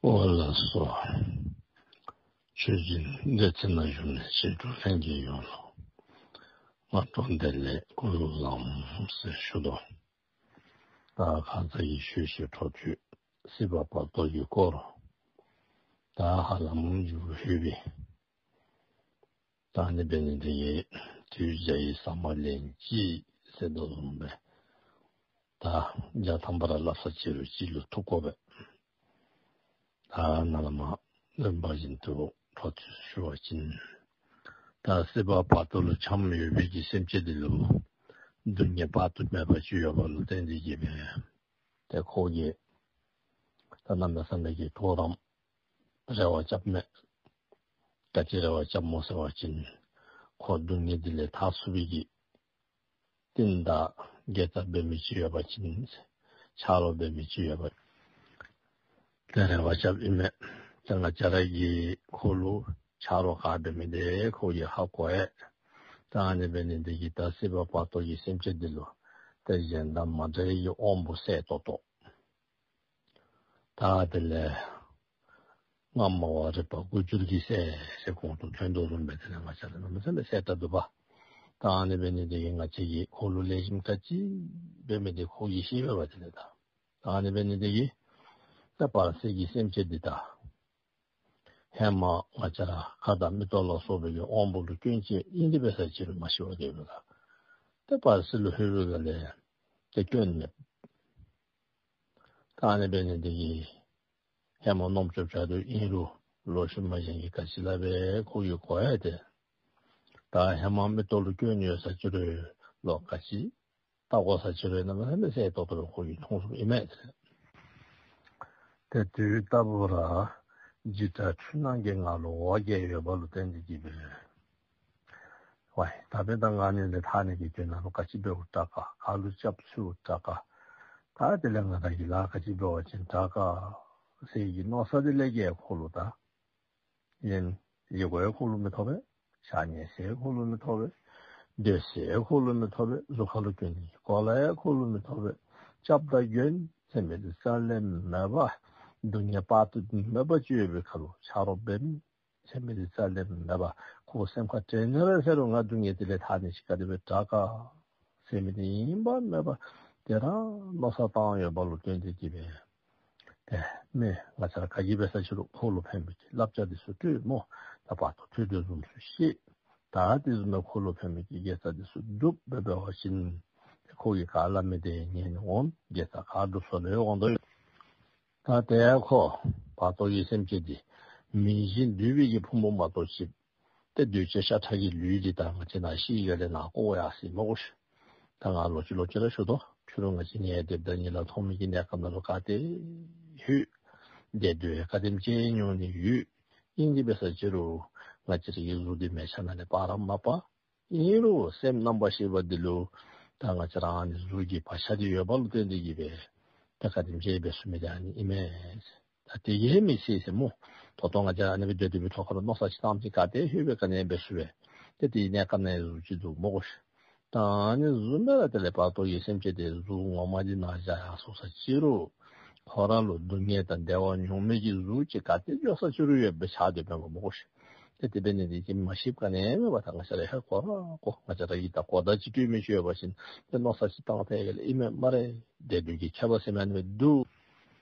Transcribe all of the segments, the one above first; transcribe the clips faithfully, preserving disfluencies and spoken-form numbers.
འོ་ལགས་སོ། ཆོས་སྦྱིན་སྡེ་ཚན་ནང་བཞུགས་མི་ཆོས་གྲོགས་ལྷན་རྒྱས་ཡོངས་ལུ་སྔ་དྲོ་བདེ་ལེགས་སྐུ་གཟུགས་བཟང་ཟེར་ཞུ་དོ། ད་ཁ་ཙ་གི་ཆོས་བཤད་འཕྲོ་མཐུད་སྲིད་པ་བར་དོ་གི་སྐོར་ད་ཧ་ལམ་མཇུག་ལྷོད་པས། ད་ཨ་ནི་འབད་ནི་དེ་གིས་དུས་བརྒྱ་ཡི་ཟ་མ་ལན་གཅིག་ཟེར་དོ་བཟུམ་སྦེ་ད་བརྒྱ་ཐམ་པ་ར་སླབ་ས་ཅིག་རུང་གཅིག་ལུ་ཐུག་དགོ་པས། ད་ནཱ་ལས་མར་རིམ་པ་བཞིན་དུ་འཕྲོ་མཐུད་ཞུ་བ་ཅིན་ད་སྲིད་པ་བར་དོ་ལུ་འཁྱམས་ཡོད་པའི་གི་སེམས་ཅན་འདི་ལུ་སྡུག་བསྔལ་དཔག་ཏུ་མེད་པ་ཅིག་ཡོད་པ་ལུ་བརྟེན་ཏེ་གིས་སྦེ་ཏེ་ཁོ་གིས་ད་གནམ་མེད་ས་མེད་ཀྱི་གྲོགས་རམ་རེ་བ་རྐྱབ་མས། ག་ཅི་རེ་བ་རྐྱབ་སྨོ་ཟེར་བ་ཅིན་ཁོ་སྡུག་བསྔལ་འདི་ལས་ཐར་ཚུགས་པའི་གི་རྟེན་དང་དགེ་རྩ་འབད་མི་ཅིག་ཡོད་པ་ཅིན་ཆ་རོགས་འབད་མི་ཅིག་ཡོད་པ་ཏེ་རེ་བ་རྐྱབ་ཨིན་མས། ཏེ་ང་བཅས་ར་གིས་ཁོ་ལུ་ཆ་རོགས་ག་འབད་མི་དེ་ཁོ་གིས་ཧ་གོ་ཡི། ད་ཨ་ནི་འབད་ནི་དེ་གིས་ད་སྲིད་པ་བར་དོ་གི་སེམས་ཅན་འདི་ལུ་ཏེ་གཞན་དང་མ་འདྲ་བའི་གི་དབང་པོ་གསལ་ཏོག་ཏོ། ད་དེ་ལས་སྔ་མ་བ་རིག་པ་དགུ་འགྱུར་གྱི་སྲས་ཟེར་གོང་དུ་ཐོན་དོ་བཟུམ་སྦེ་དེ་ལས་ང་བཅས་ར་གནམ་མེད་ས་མེད་གསལ་དྲགས་འདུག་པ། ད་ཨ་ནི་འབད་ནི་དེ་གིས་ང་བཅས་ཀྱིས་ཁོ་ལུ་ལེགས་ཤོམ་ག་ཅི་འབད་མི་དེ་ཁོ་གིས་ཤེས་པས་པ། དེ་ལས་ད་ད་ཨ་ནི་འབད་ནི་དེ་གིས་ད་བར་སྲིད་ཀྱི་སེམས་ཅན་འདི་ད་ཧེ་མ་ང་བཅས་ར་ཁ་དང་མིག་ཏོ་ལ་སོགས་པའི་གི་དབང་པོ་ལུ་སྐྱོན་ཅིག་ཨིན་ཏེ་འབད་ས་ཅིག་རུང་མ་ཤི་བར་སྡོད་པས་ལགས། ཏེ་བར་སྲིད་ལུ་ལྷོད་པའི་སྒང་ལས་ཏེ་སྐྱོན་མེད། ད་ཨ་ནི་འབད་ནི་དེ་གིས་ཧེ་མ་རྣམ་ཅོ་བྱ་དོ་ཨིན་རུང་ལོག་ཤུལ་མ་གཞན་གྱིས་ག་ཅི་སླབ་པའི་ཁོ་གིས་གོ་ཡི། ཏེ་ད་ཧེ་མ་མིག་ཏོ་ལུ་སྐྱོན་ཡོད་ས་ཅིག་རུང་ལོག་ག་ཅི་བལྟ་དགོ་ས་ཅིག་རུང་གནམ་མེད་ས་མེད་གསལ་ཏོག་ཏོ་སྦེ་ཁོ་གིས་མཐོང་ཚུགསཔ་ཨིན་མས། ཏེ་དུས་རྟག་བུ་ར་འཇིགས་སྐྲག་འཁྲུལ་སྣང་གི་ངང་ལུ་འོ་བརྒྱལ་ཡོད་པ་ལུ་བརྟེན་ཏེ་གིས་སྦེ་ཝའི་ད་འབདན་ད་ང་ནི་ལས་ཐར་ནི་གི་དོན་ལུ་ག་ཅི་འབདཝ་དྲག་ག། ག་ལུ་སྐྱབས་འཚོལཝ་དྲག་ག། ད་དེ་ལས་ང་ར་གིས་ལཱ་ག་ཅི་འབད་བ་ཅིན་དྲག་ག་ཟེར་གྱི་མནོ་བསམ་འདི་ལས་ཀྱི་ཁོ་ལུ་ད་ཡང་ཡི་གུ་ཡང་ཁོ་ལུ་མི་ཐོབ་པས། ཕྱགས་སྙིགས་ཟེར་ཁོ་ལུ་མི་ཐོབ་པས། སྡོད་ས་ཡང་ཁོ་ལུ་མི་ཐོབ་པས། གཟུགས་ཁ་ལུ་གྱོན་ནི་གོ་ལ་ཡང་ཁོ་ལུ་མི་ཐོབ་པས། སྐྱབས་དང་མགོན་ཟེར་མི་འདི་རྩ་ལས་མེད་པ། སྡུག་བསྔལ་དཔག་ཏུ་མེད་པ་ཅིག་ཡོད་པའི་ཁར་ལུ་ཆ་རོགས་འབད་མི་ཟེར་མི་འདི་རྩ་ལས་མེད་པ། ཁོ་སེམས་ཁར་དྲན་ནི་ར་ཟེར་རུང་ང་སྡུག་བསྔལ་འདི་ལས་ཐར་ནི་ཅིག་ག་དེ་སྦེ་དྲག་ག་ཟེར་མི་འདི་ཨིན་པ་མེན་པ་དེ་ར་མནོ་བསམ་བཏང་ཡོད་པ་ལུ་བརྟེན་ཏེ་གིས་སྦེ་ཏེ་མི་ང་བཅས་ར་ག་གིས་འབད་ས་ཅིག་རུང་ཁོ་ལུ་ཕན་པའི་གི་བསླབ་བྱ་འདི་ཚུ་སྤྲོད་སྨོ། ད་བར་དོ་ཐོས་དོ་བཟུམ་ཚུ་བཤད། ད་དེ་བཟུམ་སྦེ་ཁོ་ལུ་ཕན་པའི་གི་དགེ་རྩ་འདི་ཚུ་སྒྲུབ་སྦེ་འབད་བ་ཅིན་ཏེ་ཁོ་གིས་ག་སླབ་མི་དེ་ཉན་འོང་། དགེ་རྩ་ག་སྒྲུབ་ས་ལུ་ཡང་འོང་དོ་ཡོད། ད་ཏེ་ཁོ་བར་དོ་གི་སེམས་ཅན་འདི་མིང་བཞི་འདུས་པའི་གི་ཕུང་པོ་མ་གཏོགས་ཅིག་ཏེ་འདུས་བྱས་ཤ་ཁྲག་གི་ལུས་འདི་ད་ང་བཅས་ནཱ་ཤི་ག་ལས་ནཱ་བཀོ་ཡར་སོ་ཡི་སྨོ་གོ་ཤིག། ད་ང་ལོག་ཅི་ལོག་ཅི་ར་ཞུ་དོ། ཕྱི་རུ་ང་བཅས་ཉལ་སྡོདཔ་ད་གཉིད་ལམ་མཐོང་མི་གི་གནས་སྐབས་ནང་ལུ་ག་ཏེ་ལྷོད། བདེ་སྡུག་ག་དེམ་ཅིག་མྱོང་ནི་ཡོད། ཨིན་ཏེ་འབད་ས་ཅིག་རུང་ང་བཅས་ར་གི་གཟུགས་འདི་མལ་ཆ་ནང་ལས་སྤར་ར་མ་སྤར། ཨིན་རུང་སེམས་རྣམ་པར་ཤེས་པ་འདི་ལུ་ད་ང་བཅས་ར་ཨ་ནི་གཟུགས་ཀྱི་བག་ཆགས་འདི་ཡོད་པ་ལུ་བརྟེན་ཏེ་གིས་སྦེ་ད་ག་དེམ་ཅིག་འབད་ཚུགས་མི་འདི་ཨ་ནི་ཨིན་མས། ད་དེ་གིས་མི་ཚེ་ཟེར་སྨོ། ད་ལྟོ་ང་བཅས་ཨ་ནི་སྦེ་སྡོད་སྡོད་པའི་ཐོག་ཁར་ལུ་མནོ་བསམ་ཅིག་བཏངམ་ཅིག་ག་ཏེ་ལྷོད་པའི་ག་ནི་འབད་ཚུགས་པས། ཏེ་དེའི་གནས་སྐབས་ནང་གཟུགས་ཅིག་འདུག་སྨོ་གོ་ཤིག། ད་ཨ་ནི་བཟུམ་སྦེ་ར་དེ་ལས་བར་དོ་གི་སེམས་ཅན་དེ་གཟུགས་ངོ་མ་འདི་ནཱ་བཞག་ཡར་སོང་ས་ཅིག་རུང་ཁོ་ར་ལུ་སྡུག་བསྔལ་དང་བདེ་བ་མྱོང་མི་གི་གཟུགས་ཅིག་ག་ཏེ་འགྱོ་ས་ཅིག་རུང་ཡོདཔ་སྦེ་ཆགས་སྡོདཔ་མས་སྨོ་གོ་ཤིག། ཏེ་དེ་འབད་ནི་དེ་གིས་མ་ཤེསཔ་ག་ནི་མེད་པར་ད་ང་བཅས་ར་ཧེ་གོ་ར་གོ། ང་བཅས་ར་གིས་ད་གོ་བརྡ་ཅིག་སྤྲོད་མི་ཅིག་ཡོད་པ་ཅིན་ཏེ་མནོ་བསམ་ཅིག་བཏང་ཐལ་ག་ལས་ཨིན་མས་སྨ་རེ། བདེ་སྡུག་གི་ཁྱད་པར་ཟེར་མི་ཨ་ནི་སྦེ་འདུག།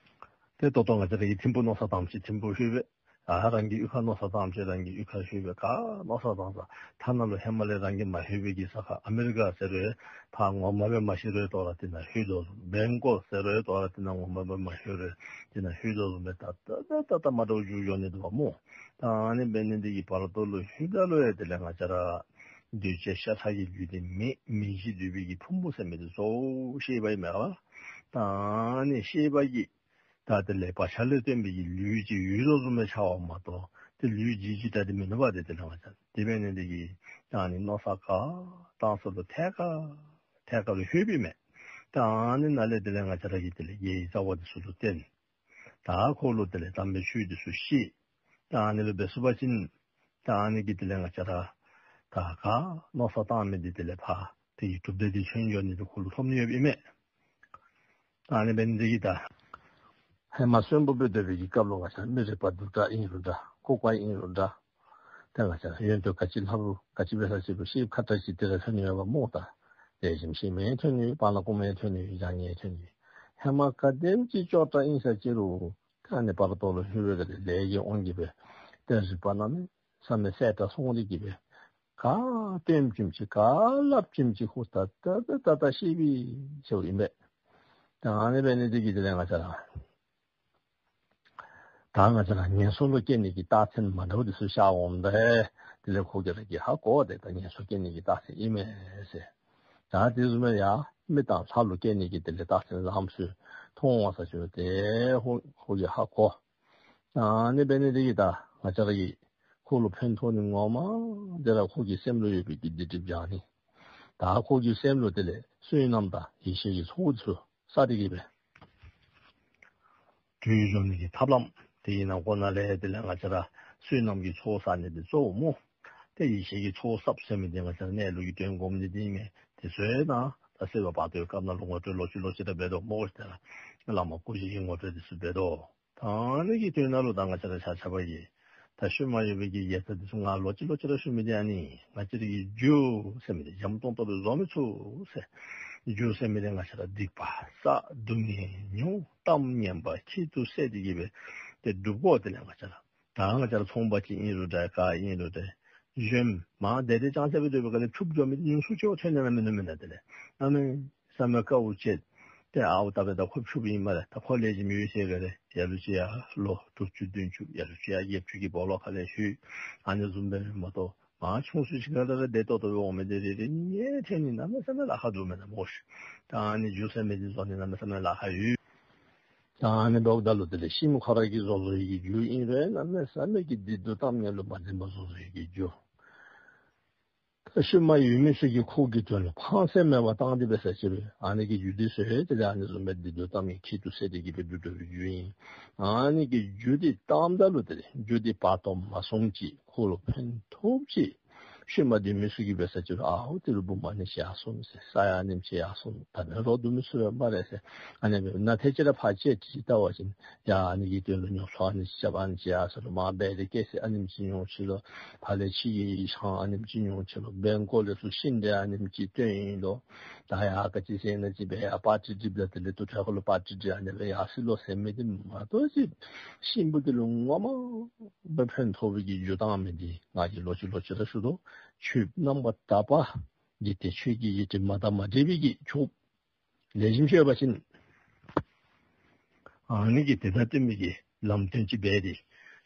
ཏེ་ད་ལྟོ་ང་བཅས་ར་གིས་ཐིམ་ཕུག་མནོ་བསམ་བཏངམ་ཅིག་ཐིམ་ཕུག་ལྷོད་པས། ཨ་རང་གི་གཡུས་ཁར་མནོ་བསམ་བཏངམ་ཅིག་རང་གི་གཡུས་ཁར་ལྷོད་པས། ག་མནོ་བསམ་བཏང་ས་ཐ་ན་ལུ་ཧེ་མ་ལས་རང་གིས་མ་ལྷོད་པའི་གི་ས་ཁར་ཨ་མི་རི་ཀ་ཟེར་རུང་ཕར་ངོ་མ་སྦེ་མ་ཤེས་རུང་དོ་རུང་དེ་ནང་ལྷོད་དོ་བཟུམ། བེང་ཀོག་ཟེར་རུང་དོ་རུང་དེ་ནང་ངོ་མ་སྦེ་མ་ལྷོད་རུང་དེ་ནང་ལྷོད་དོ་བཟུམ་སྦེ་ད་ད་ད་ད་ད་མ་འདྲཝ་འགྱོ་འགྱོ་ནི་འདུག་པ་སྨོ། ད་ཨ་ནི་འབད་ནི་དེ་གིས་བར་དོ་ལུ་ལྷོདཔ་ད་ལུ་ཡང་དེ་ལས་ང་བཅས་ར་འདུས་བྱས་ཤ་ཁྲག་གི་ལུས་འདི་མེད། མིང་བཞི་འདུས་པའི་གི་ཕུང་པོ་ཟེར་མི་འདི་གཙོ་བོ་ཤེས་པ་ཨིན་མས་པ། ད་ཨ་ནི་ཤེས་པ་གིས་ད་དེ་ལས་བག་ཆགས་ལས་བརྟེན་པའི་གི་ལུས་ཅིག་ཡོད་དོ་བཟུམ་སྦེ་འཆར་བ་མ་གཏོགས་ཏེ་ལུས་ཅིག་ཅིག་ད་དེ་མིན་ནུག་པ། ཏེ་དེ་ལས་ང་བཅས་དེ་འབད་ནི་དེ་གིས་ད་ཨ་ནི་མནོ་བསམ་ག་བཏང་ས་ལུ་ཐད་ཀར་ཐད་ཀར་ལུ་ལྷོད་པའི་མས། ད་ཨ་ནི་ནང་ལས་དེ་ལས་ང་བཅས་ར་གིས་དེ་ལས་དགེ་བའི་རྩ་བ་འདི་ཚུ་ལུ་བརྟེན། ད་ཁོ་ལུ་དེ་ལས་དམ་པའི་ཆོས་འདི་ཚུ་བཤད། ད་ཨ་ནི་ལུ་འབད་ཚུགས་པ་ཅིན་ད་ཨ་ནི་གིས་དེ་ལས་ང་བཅས་ར་ད་ག་མནོ་བསམ་བཏང་མི་འདི་དེ་ལས་ཕར་དེ་གི་གྲུབ་འབྲས་འདི་ཐོན་འགྱོ་ནི་འདི་ཁོ་ལུ་ཐོབ་ནི་ཡོདཔ་ཨིན་མས། ད་ཨ་ནི་འབད་ནི་དེ་གིས་ད་ ཧེ་མ་གསོན་པོ་སྦེ་སྡོད་པའི་གི་སྐབས་ལུ་ང་བཅས་མི་རིག་པ་རྡུལ་ཕྲ་ཨིན་རུང་འདྲ། ལྐོག་པ་ཨིན་རུང་འདྲ། ཏེ་ང་བཅས་ཡོན་ཏན་ག་ཅི་ལྷབ་རུང་ག་ཅི་འབད་ས་ཅིག་རུང་ཤེས་ཁ་ཏ་ཅིག་དེ་ར་ཐོན་ནི་ཡོདཔ་སྨོ། ད་ལེགས་ཤོམ་ཤེས་མི་ཐོན་ནི་ཡོད། བར་ན་ཀུ་མི་ཐོན་ནི་ཡོད། བྱང་ཉེས་ཐོན་ནི་ཡོད། ཧེ་མ་ག་དེམ་ཅིག་ཅོག་འཐདཔ་ཨིན་ས་ཅིག་རུང་ད་ཨ་ནི་བར་དོ་ལུ་ལྷོད་པའི་སྒང་ལས་ལས་ཀྱི་དབང་གིས་སྦེ་ཏེ་རིག་པ་གནམ་མེད་ས་མེད་གསལ་དྲགས་སོང་སྟེ་གིས་སྦེ་ག་སྟོནམ་ཅིག་ག་སླབ་ཅིག་ཁོ་ད་ད་ད་ད་ཤེས་པའི་ཆེཝ་ཨིན་པས། ད་ཨ་ནི་འབད་ནི་དེ་གིས་དེ་ལས་ང་བཅས་ར་ད་ང་བཅས་ར་ངན་སོང་ལུ་སྐྱེ་ནི་གི་རྟགས་མཚན་མ་འདྲཝ་འདི་ཚུ་ཤར་འོངམ་ད་དེ་ལས་ཁོ་གིས་ར་གིས་ཧ་གོ་སྟེ་ད་ངན་སོང་སྐྱེ་ནི་གི་རྟགས་མཚན་ཨིན་མས་ཟེར། ད་དེ་བཟུམ་སྦེ་ཡང་མི་དང་ལྷ་ལུ་སྐྱེ་ནི་གི་དེ་ལས་རྟགས་མཚན་ལམ་སྲོལ་མཐོང་བ་ས་ཅིག་རུང་ཏེ་ཁོ་ཁོ་གིས་ཧ་གོ། ད་ཨ་ནི་འབད་ནི་དེ་གིས་ད་ང་བཅས་ར་གིས་ཁོ་ལུ་ཕན་ཐོགས་ནི་ངོ་མ་དེ་ར་ཁོ་གི་སེམས་ལུ་ཡོད་པའི་གི་སྡིག་སྒྲིབ་སྦྱང་ནི། ད་ཁོ་གི་སེམས་ལུ་དེ་ལས་བསོད་ནམས་དང་ཡེ་ཤེས་ཀྱི་ཚོགས་འདི་ཚུ་བསགས་ཏེ་གིས་སྦེ་དུས་འགྱོ་ནི་གི་ཐབས་ལམ་དེ་གི་ནང་ཁོ་ན་ལས་དེ་ལས་ང་བཅས་ར་བསོད་ནམས་ཀྱི་ཚོགས་བསག་ནི་འདི་གཙོ་བོ་སྨོ། ཏེ་ཡེ་ཤེས་ཀྱི་ཚོགས་བསགཔ་ཟེར་མི་འདི་ང་བཅས་ར་གནས་ལུགས་ཀྱི་དོན་སྒོམ་ནི་འདི་ཨིན་མས། དེ་ཚུ་ཡང་ད་སྲིད་པ་བར་དོའི་སྐབས་ནང་ལུ་ངོ་སྤྲོད་ལོག་ཅི་ལོག་ཅི་ར་འབད་དོ་སྨོ་ཤིག། ཏེ་བླ་མ་སྐུ་བཞི་གི་ངོ་སྤྲོད་འདི་ཚུ་འབད་དོ། ད་ཨ་ནི་གི་དོན་ནང་ལུ་ད་ང་བཅས་ར་ཆ་ཁྱབ་ཀྱིས་ད་ཤུལ་མ་ཡོད་པའི་གི་དགེ་རྩ་འདི་ཚུ་ང་ལོག་ཅི་ལོག་ཅི་ར་ཞུ་མི་འདི་ཨ་ནི་ང་བཅས་ར་གི་རྒྱུ་ཟེར་མི་འདི་འཇམ་ཏོང་ཏོ་སྦེ་བཟོ་མི་ཚུགས་ཟེར། རྒྱུ་ཟེར་མི་འདི་ང་བཅས་ར་སྡིག་པ་བསགས། སྡུག་བསྔལ་མྱོང་། གཏམ་ངན་པ་ཁྱད་དུ་བསད་དེ་གིས་སྦེ་ཏེ་སྒྲུབ་དགོ། དེ་ལས་ང་བཅས་ར་ད་ང་བཅས་ར་ཚོང་པ་ཅིག་ཨིན་རུང་འདྲ་ག་ཨིན་རུང་འདྲ་གཞན་མ་དེ་དེ་ཅང་ཟེར་བའི་སྡོད་པའི་སྒང་ལས་འཁྲུགཔ་འགྱོ་མི་འདི་ཉུང་སུ་ཅིག་ཐོན་ནི་ན་མིན་ནུག་མེན་ན། དེ་ལས་གནམ་མེད་ས་མེད་དཀའཝ་སྤྱད་དེ་ཨའོ་ད་འབདན་ད་ཁོ་ཕྱུགཔོ་ཨིན་སྨ་རེ། ད་ཁོ་ལེགས་ཤོམ་ཡོད་ཟེར་ག་རེ་ལ་ལུ་ཅིག་ཡང་ལོ་དྲུག་ཅུ་བདུན་ཅུ་ལ་ལུ་ཅིག་ཡང་བརྒྱད་ཅུ་གི་སྦོ་ལོགས་ཁ་ལས་ལྷོད། ཨ་ནི་བཟུམ་སྦེ་མ་གཏོགས་མ་ཆུང་སུ་ཅིག་ཁ་ལས་ར་བདེ་ཏོག་ཏོ་སྦེ་འོང་མི་འདི་རེ་རེ་གཉིས་ཐོན་ནི་གནམ་མེད་ས་མེད་ལཱ་ཁག་འདུག་མེན་ན་སྨོ་ཤིག། ད་ཨ་ནི་རྒྱུ་ཟེར་མི་འདི་བཟོ་ནི་གནམ་མེད་ས་མེད་ལཱ་ཁག་ཡོད། ད་ཨ་ནི་འབདཝ་ད་ལུ་དེ་ལས་ཤི་མི་ཁོ་ར་གིས་བཟོ་བཟོ་ཡི་གི་རྒྱུ་ཨིན་རུང་གནམ་མེད་ས་མེད་ཀྱི་སྡིག་སྡུག་གཏམ་ངན་ལུ་མ་འཛེམ་པར་བཟོ་བཟོ་ཡི་གི་རྒྱུ། ད་ཤུལ་མ་ཡོད་མི་ཚུ་གིས་ཁོ་གི་དོན་ལུ་ཕངས་སེམས་མེད་པར་བཏང་སྟེ་འབད་ས་ཅིག་རུང་ཨ་ནི་གི་རྒྱུ་འདི་ཚུ་དེ་ལས་ཨ་ནི་བཟུམ་སྦེ་སྡིག་སྡུག་གཏམ་ངན་ཁྱད་དུ་བསད་དེ་གིས་སྦེ་སྒྲུབ་སྒྲུབ་པའི་རྒྱུ་ཨིན། ཨ་ནི་གི་རྒྱུ་འདི་བཏངམ་ད་ལུ་དེ་ལས་རྒྱུ་འདི་བར་དོ་མ་སོང་ཅིག་ཁོ་ལུ་ཕན་ཐོགསཔ་ཅིག་ཤུལ་མ་སྡོད་མི་ཚུ་གིས་འབད་ས་ཅིག་རུང་ཨའོ་ཏི་རུ་བུམོ་ཨ་ནེམ་ཅིག་ཡར་སོང་ཟེར། ས་ཡང་ཨ་ནེམ་ཅིག་ཡར་སོང་། ད་ནི་རོགས་འདུག་མི་ཚུ་ཡོད་སྨ་རེ་ཟེར། ཨ་ནི་སྦེ་ནཱ་ཏེ་ཅིག་ར་ཕར་ཅིག་ཅིག་བལྟ་བ་ཅིན་ཡ་ཨ་ནི་གི་དོན་ལུ་ཉོ་ཚོང་ཨ་ནེམ་ཅིག་རྐྱབ་ཨ་ནེམ་ཅིག་ཡར་སོང་ལོ། མར་བལ་ཏེ་སྐྱེ་ས་ཨ་ནེམ་ཅིག་ཉོ་ཅི་ལོ། ཕར་ལས་ཕྱི་གི་ཆང་ཨ་ནེམ་ཅིག་ཉོ་ཅི་ལོ། བེང་ཀོག་ལས་ཚུར་ཤིང་འབྲས་ཨ་ནེམ་ཅིག་བཏོན་ཡི་ལོ། ད་ཡ་ག་ཅི་ཟེར་ན་ཅིག་སྦེ་ཡ་པར་ཊི་སྒྲིགཔ་ད་དེ་ལས་དུར་ཁྲོད་ཁ་ལུ་པར་ཊི་སྒྲིག་ཨ་ནི་སྦེ་ཡར་སོང་ལོ་ཟེར་མི་འདི་མ་གཏོགས་ཅིག་གཤིན་པོ་འདི་ལུ་ངོ་མ་སྦེ་ཕན་ཐོགས་པའི་གི་རྒྱུ་བཏང་མི་འདི་ང་གིས་ལོག་ཅི་ལོག་ཅི་ར་ཞུ་དོ། ཆོསཔ་རྣམ་པར་དག་པ་འཇིག་རྟེན་ཆོས་ཀྱི་ཡིག་འབྲུ་མ་དང་མ་འདྲེས་པའི་གི་ཆོསཔ་ལེགས་ཤོམ་ཅིག་ཡོད་པ་ཅིན་ཨ་ནི་གིས་དེ་དང་བསྟུན་པའི་གི་ལམ་སྟོན་ཅིག་འབད་དེ་